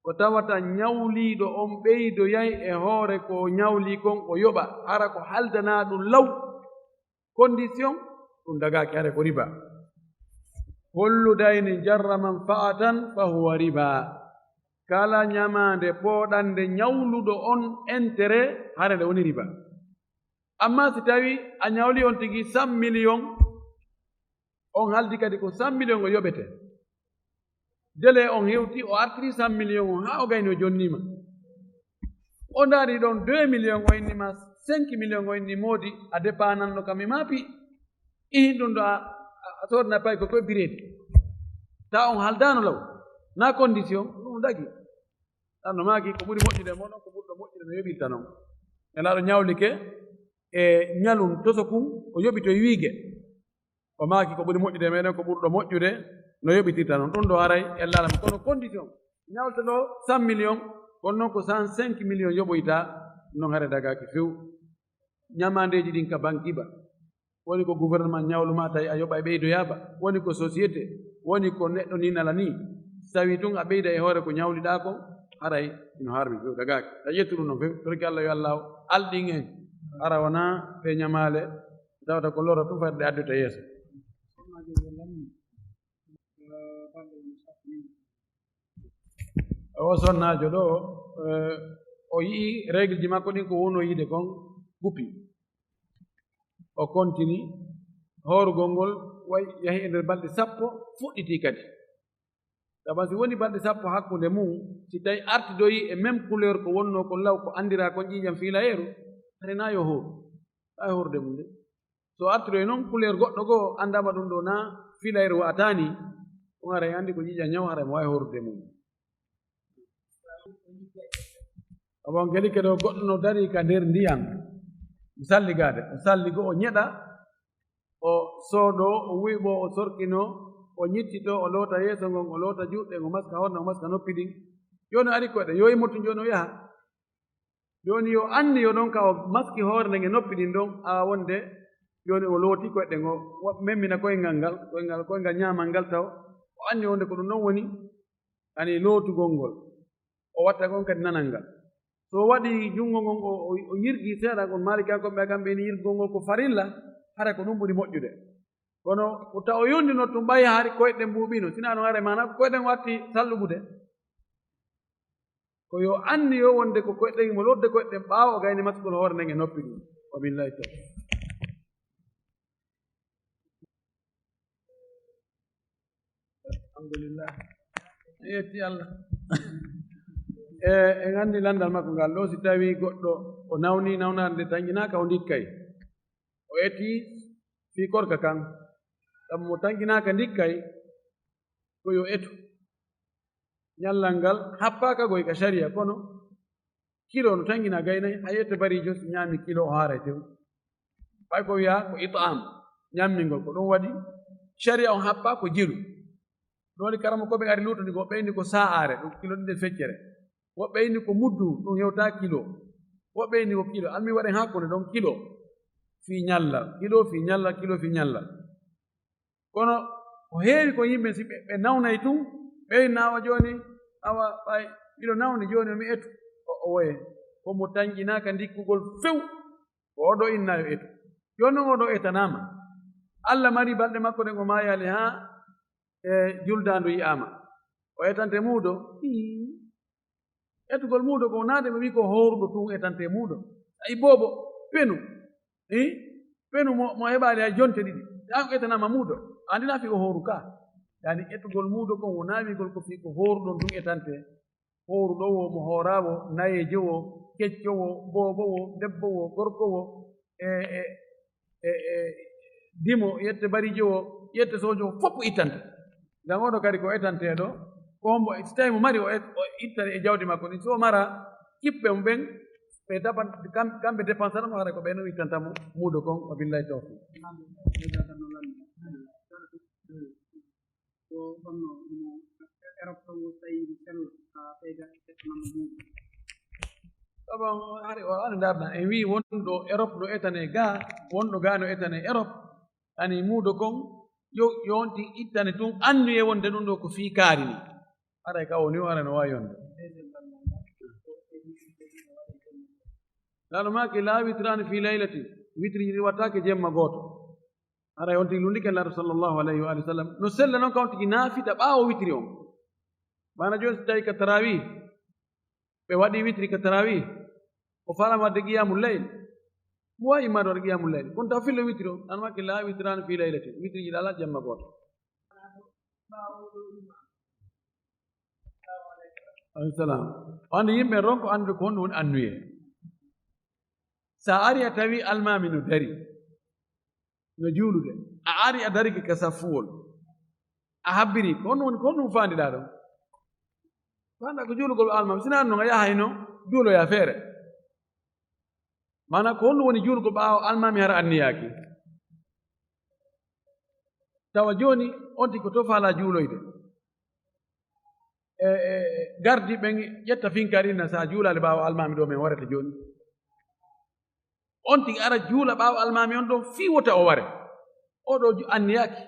ko tawata ñawliiɗo on ɓeydoyay e hoore ko o ñawlii kon, o yoɓa, hara ko haldanaa ɗum law, condition, ɗum dagaaki, hara ko riba. Kullu daynin jarra manfa'atan fa huwa riba. Kala ñamaande pooɗande ñawluɗo on intérêt, hara nde woni riba. Amma si tawi a ñawlii on tigi cent millions, on haldi kadi ko cent millions o yoɓete. Délai on hewti, o artiri cent millions on, haa o gayni o jonniima. O ndaari ɗon deux millions, o inni ma cinq millions, o inni moodi, a dépananno kam e maapi. Ihin ɗum ɗo a, a, a soodana pay ko koye bireedi. Ta on haldaano law. Na condition, ɗum dagi. Tan no maaki ko ɓuri moƴƴude mo non, ko ɓurɗo moƴƴude no yoɓirta non. Nelaaɗo ñawlike e ñalun toso kun, o yoɓi to e wiige. O maaki ko ɓuri moƴƴude e meɗen ko ɓurɗo moƴƴude no yoɓitirta non. Ɗum ɗo haray e laalam kono condition. Ñawlata ɗo cent millions, kono non ko cent cinq millions yoɓoyta, non haray dagaaki few. Ñamaandeeji ɗin ka banki ba. Woni ko gouvernement ñawlu ma tawi a yoɓa e ɓeydoyaa ba. Woni ko société, woni ko neɗɗo ni nala ni. Si tawi tun a ɓeyda e hoore ko ñawliɗaa kon, haray ino harmi few dagaaki. A ƴettu ɗum non few, torki Allah yo Allah alɗin en. Hara wonaa ɓe ñamaale, tawata ko loro tun fayde addude yeeso. O sonnaajo ɗo, eh, o yi'i règle ji makko ɗin ko wonno yiide kon guppi. O kontini hoorugol ngol, way yahi e nder balɗe sappo, fuɗɗiti kadi. Sabu si woni balɗe sappo hakkunde mum, si tawi artidoyi e même couleur ko wonno kon law ko anndira kon ƴiiƴam fiilayeeru, hare na yo hooru. Ɓay hoorde mum de. So artiroy noon couleur goɗɗo goo, anndama ɗum ɗo na fiilayre wa'ataani, on haray anndi ko ƴiiƴam ñaw, haray mo waawi horude mum. Abon gelike ɗo goɗɗo no darii ka nder ndiyam, o salligaade, o salligo, o ñeɗa, o soodo, o wuyɓo, o sorkino, o ñittito, o loota yeeso ngon, o loota juuɗe, o maska hoore, o maska noppi ɗin. Jooni o ari koyɗe, yo immotu jooni o yaha. Jooni yo anndi yo ɗon ka o maski hoore nden e noppi ɗin ɗon, a wonde Jooni o looti koyɗe ngo, wa-, memmina koyngal ngal, koyngal, koyngal ñaamal ngal taw. O anndi wonde ko ɗum ɗon woni, ani lootugol ngol. O watta kon kadi nanal ngal. So o waɗi junngo ngon, o, o, o yirgi seeɗa ngol, Maalikiyaankooɓe ɓe kamɓe ni yirgol ngol ko farilla, hara ko ɗum ɓuri moƴƴude. Kono o taw o yondino tun ɓay hari koyɗe mbuuɓino, sina ɗum hare maana ko koyɗe ngo watti salluɓude. Ko yo anniyo wonde ko koyɗe mo lotde koyɗe ɓaawo o gayni masugol hoore nden e noppi ɗum. Wa billahi tawfiq. Alhamdulillah. Yetti Allah. E, en anndi lanndal makko ngal ɗo, si tawi goɗɗo o nawni, nawnaade nde tanƴinaaka, o ndikkay. O eti fii korka kan. Sabu mo tanƴinaaka ndikkay, ko yo etu. Ñallal ngal happaaka goy ka sharia, kono kilo no tanƴina gaynay, hay yette bariijo si ñaami kilo o haaray tew. Ɓay ko wiyaa ko it'am, ñammingol, ko ɗum waɗi sharia on happa ko jelu. Ɗum waɗi karamokooɓe ari luutani ko, woɓɓe inni ko sa'aare, ɗum kilo ɗiɗi e feccere. Woɓɓe inni ko muddu, ɗum hewta kilo. Woɓɓe inni ko kilo. Almi waɗen hakkunde ɗon kilo fii ñallal, kilo fii ñallal, kilo fii ñallal. Kono ko heewi ko yimɓe si ɓe, ɓe nawnay tun, ɓe inna awa jooni, awa ɓay miɗo nawni jooni mi etu. O, o woye, ko mo tanƴinaaka ndikkugol few, ko oɗo inna yo etu. Jooni non oɗo etanaama. Alla mari balɗe makko ɗen o maayaali haa e juldaandu yi'aama. O etante muudo? Hii. Etugol muudo ko naade mo wi ko hooruɗo tun etante muudo. Ay boobo, penu. Eh? Penu mo, mo heɓaali hay jonte ɗiɗi. Yaa ko etanaama muudo. Andina fi o hooru ka. Yani etugol muudo kon wonaa wigol ko fi ko hooruɗon tun etante. Hooruɗo wo, mo hooraa wo, nayeejo wo, kecco wo, boobo wo, debbo wo, gorko wo, e, e, e, e, dimo, yette bariijo wo, yette soojo wo, fof ittante. Ngam oɗo kadi ko etanteeɗo, ko hombo, so tawi mo mari, o et-, o ittata e jawdi makko ndi. So o mara, kippe mo ɓen, ɓe dapan-, kam-, kamɓe dépensata mo, hara ko ɓen o ittanta mo muudo kon, wa billahi tawfiq. Ko honno mo Erop ɗon o tawi no sella, haa ɓeyda e etana mo muudo? Sabu hari o ari ndarna, en wii wonɗo Erop no etane ga, wonɗo ga no etane Erop, ani muudo kon, yo, yo on tigi ittane tun, annuye wonde ɗum ɗo ko fii kaari ni. Haray ka woni o ara no waawi yonde. Laalo maaki, "Laa witraani fii laylatin." Witri ɗi wattaake jemma gooto. Haray on tigi lunndike Laaɗo sallallahu alayhi wa alihi wa sallam. No sella non ka on tigi naafita ɓaawo witri on. Maana jooni si tawi ka tarawih, ɓe waɗi witri ka tarawih, o faalaama waɗde qiyamul layl. Mo waawi immaade waɗa qiyamul layl. Kono taw fillo witri on, an maaki, "Laa witraani fii laylatin." Witri ji alaa jemma gooto. Alayhi salam. O anndi yimɓe ronko anndude ko honɗum woni annuye. Sa ari a tawi almaami no dari, no juulude. A ari a darike ka saffuwol. A habbiri, ko honɗum woni, ko honɗum faandiɗaa ɗon? Faandaa ko juulugol almaami. Sinaa ɗum non a yahay no juuloyaa feere. Maanaa ko honɗum woni juulugol ɓaawo almaami hara anniyaaki? Tawa jooni on tigi ko to faalaa juuloyde. E, e, gardi ɓen ƴetta finkaari na sa juulaali ɓaawo almaami ɗo men warata jooni. On tigi ara juula ɓaawo almaami on ɗon fii wota o ware. O ɗo ju-, anniyaaki.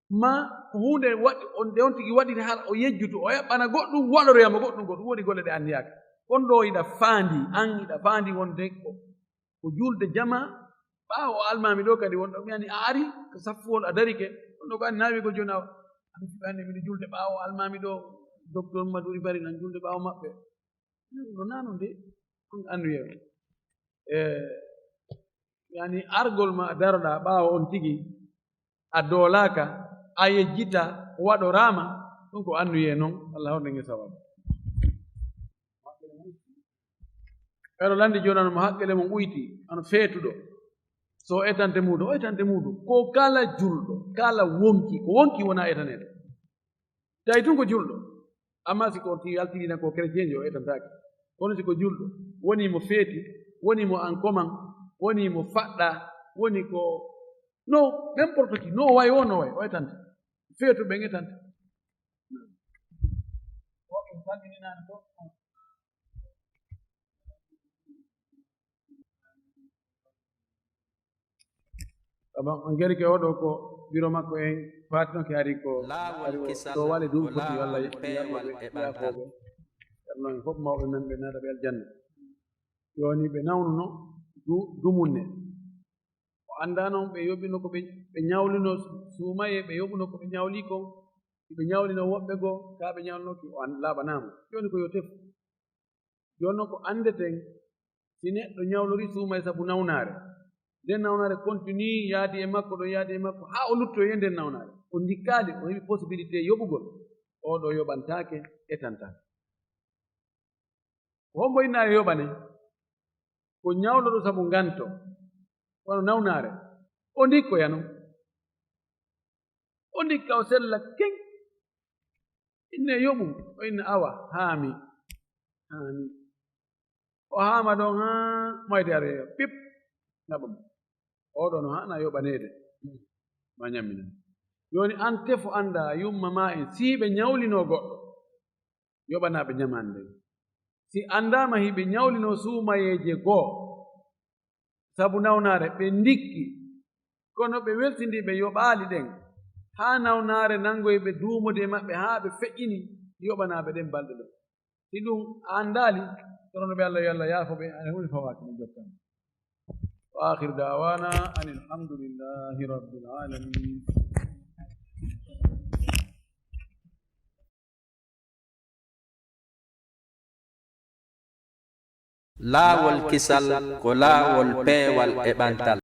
Ma ko huunde waɗi, on, nde on tigi waɗiri hala o yejjutu, o eɓɓana goɗɗum, waɗoroyamo goɗɗum, goɗɗum. Woni golle ɗe anniyaaki. Kon ɗo iɗa faandi, an iɗa faandi wonde ko, ko julde jama, ɓaawo almaami ɗo kadi wonɗo. Mi ani a ari ko saffuwol a darike, on ɗo ko anni naawigol jooni awa. An fiɓa anni miɗo julde ɓaawo almaami ɗo, docteur Maduri Bari nan julde ɓaawo maɓɓe. No nano nde, ɗum annuye o. E, yani argol ma daroɗaa ɓaawo on tigi, a doolaaka, a yejjita, waɗoraama, ɗum ko annuye non, Allah hoɗen e sawabu. Ɓeɗo lanndi jooni ano mo haqqille mum uyti, ano feetuɗo. So etante muudo, o etante muudo. Ko kala julɗo, kala wonki, ko wonki wona etaneede. Tawi tun ko julɗo. Amma si ko ti yaltiriina ko chrétien jo, o etantaake. Kono si ko julɗo, woni mo feeti, woni mo an koman, woni mo faɗɗa, woni ko, no, n'importe qui, no way o, no way, o etante. Feetu ɓen etante. Woɓɓe salmininaani fof. Sabu on gerke oɗo ko biro makko en faatinoke hari ko laawol kisal, to wale duuɓi ko foti yo Allah laawol peewal e ɓantal. Ceerno en fof mawɓe men ɓe naata ɓe aljanna. Jooni ɓe nawnuno du- dumunne. O anndaa noon ɓe yoɓino ko ɓe ɓe ñawlino suumaye, ɓe yoɓuno ko ɓe ñawli kon, si ɓe ñawlino woɓɓe goo, kaa ɓe ñawlinoki o an- laaɓanaama. Jooni ko yo tefu. Jooni noon ko anndeten, si neɗɗo ñawlorii suumaye sabu nawnaare, nden nawnaare continue yaadi e makko ɗon, yaadi e makko haa o luttoyi e nden nawnaare, o ndikkaali, o heɓi possibilité yoɓugol, oɗo yoɓantaake, etantaake. Ko hombo innaa e yoɓane? Ko ñawloɗo sabu nganto, kono nawnaare, o ndikkoyano. O ndikka o sella keŋ. Inne yoɓu, o inna awa, haami. Haami. O haama ɗon haa mayde are pip, naɓa mo. Oɗo no haana yoɓaneede. Ma ñamminan. Jooni an tefo annda yumma ma en, si ɓe ñawlino goɗɗo, yoɓanaaɓe ñamaande. Si anndaama hiɓe ñawlino suumayeeje goo, sabu nawnaare, ɓe ndikki, kono ɓe weltindii ɓe yoɓaali ɗen, haa nawnaare nanngoyi ɓe duumude e maɓɓe haa ɓe feƴƴini yoɓanaaɓe ɗen balɗe ɗon. Si ɗum a anndaali, kono no ɓe Allah yo Allah yaafo ɓe, ana huunde fawaaki mo jokkan. Wa akhiru da'wana anil hamdulillahi rabbil alamin. Laawol kisal ko laawol peewal e ɓantal.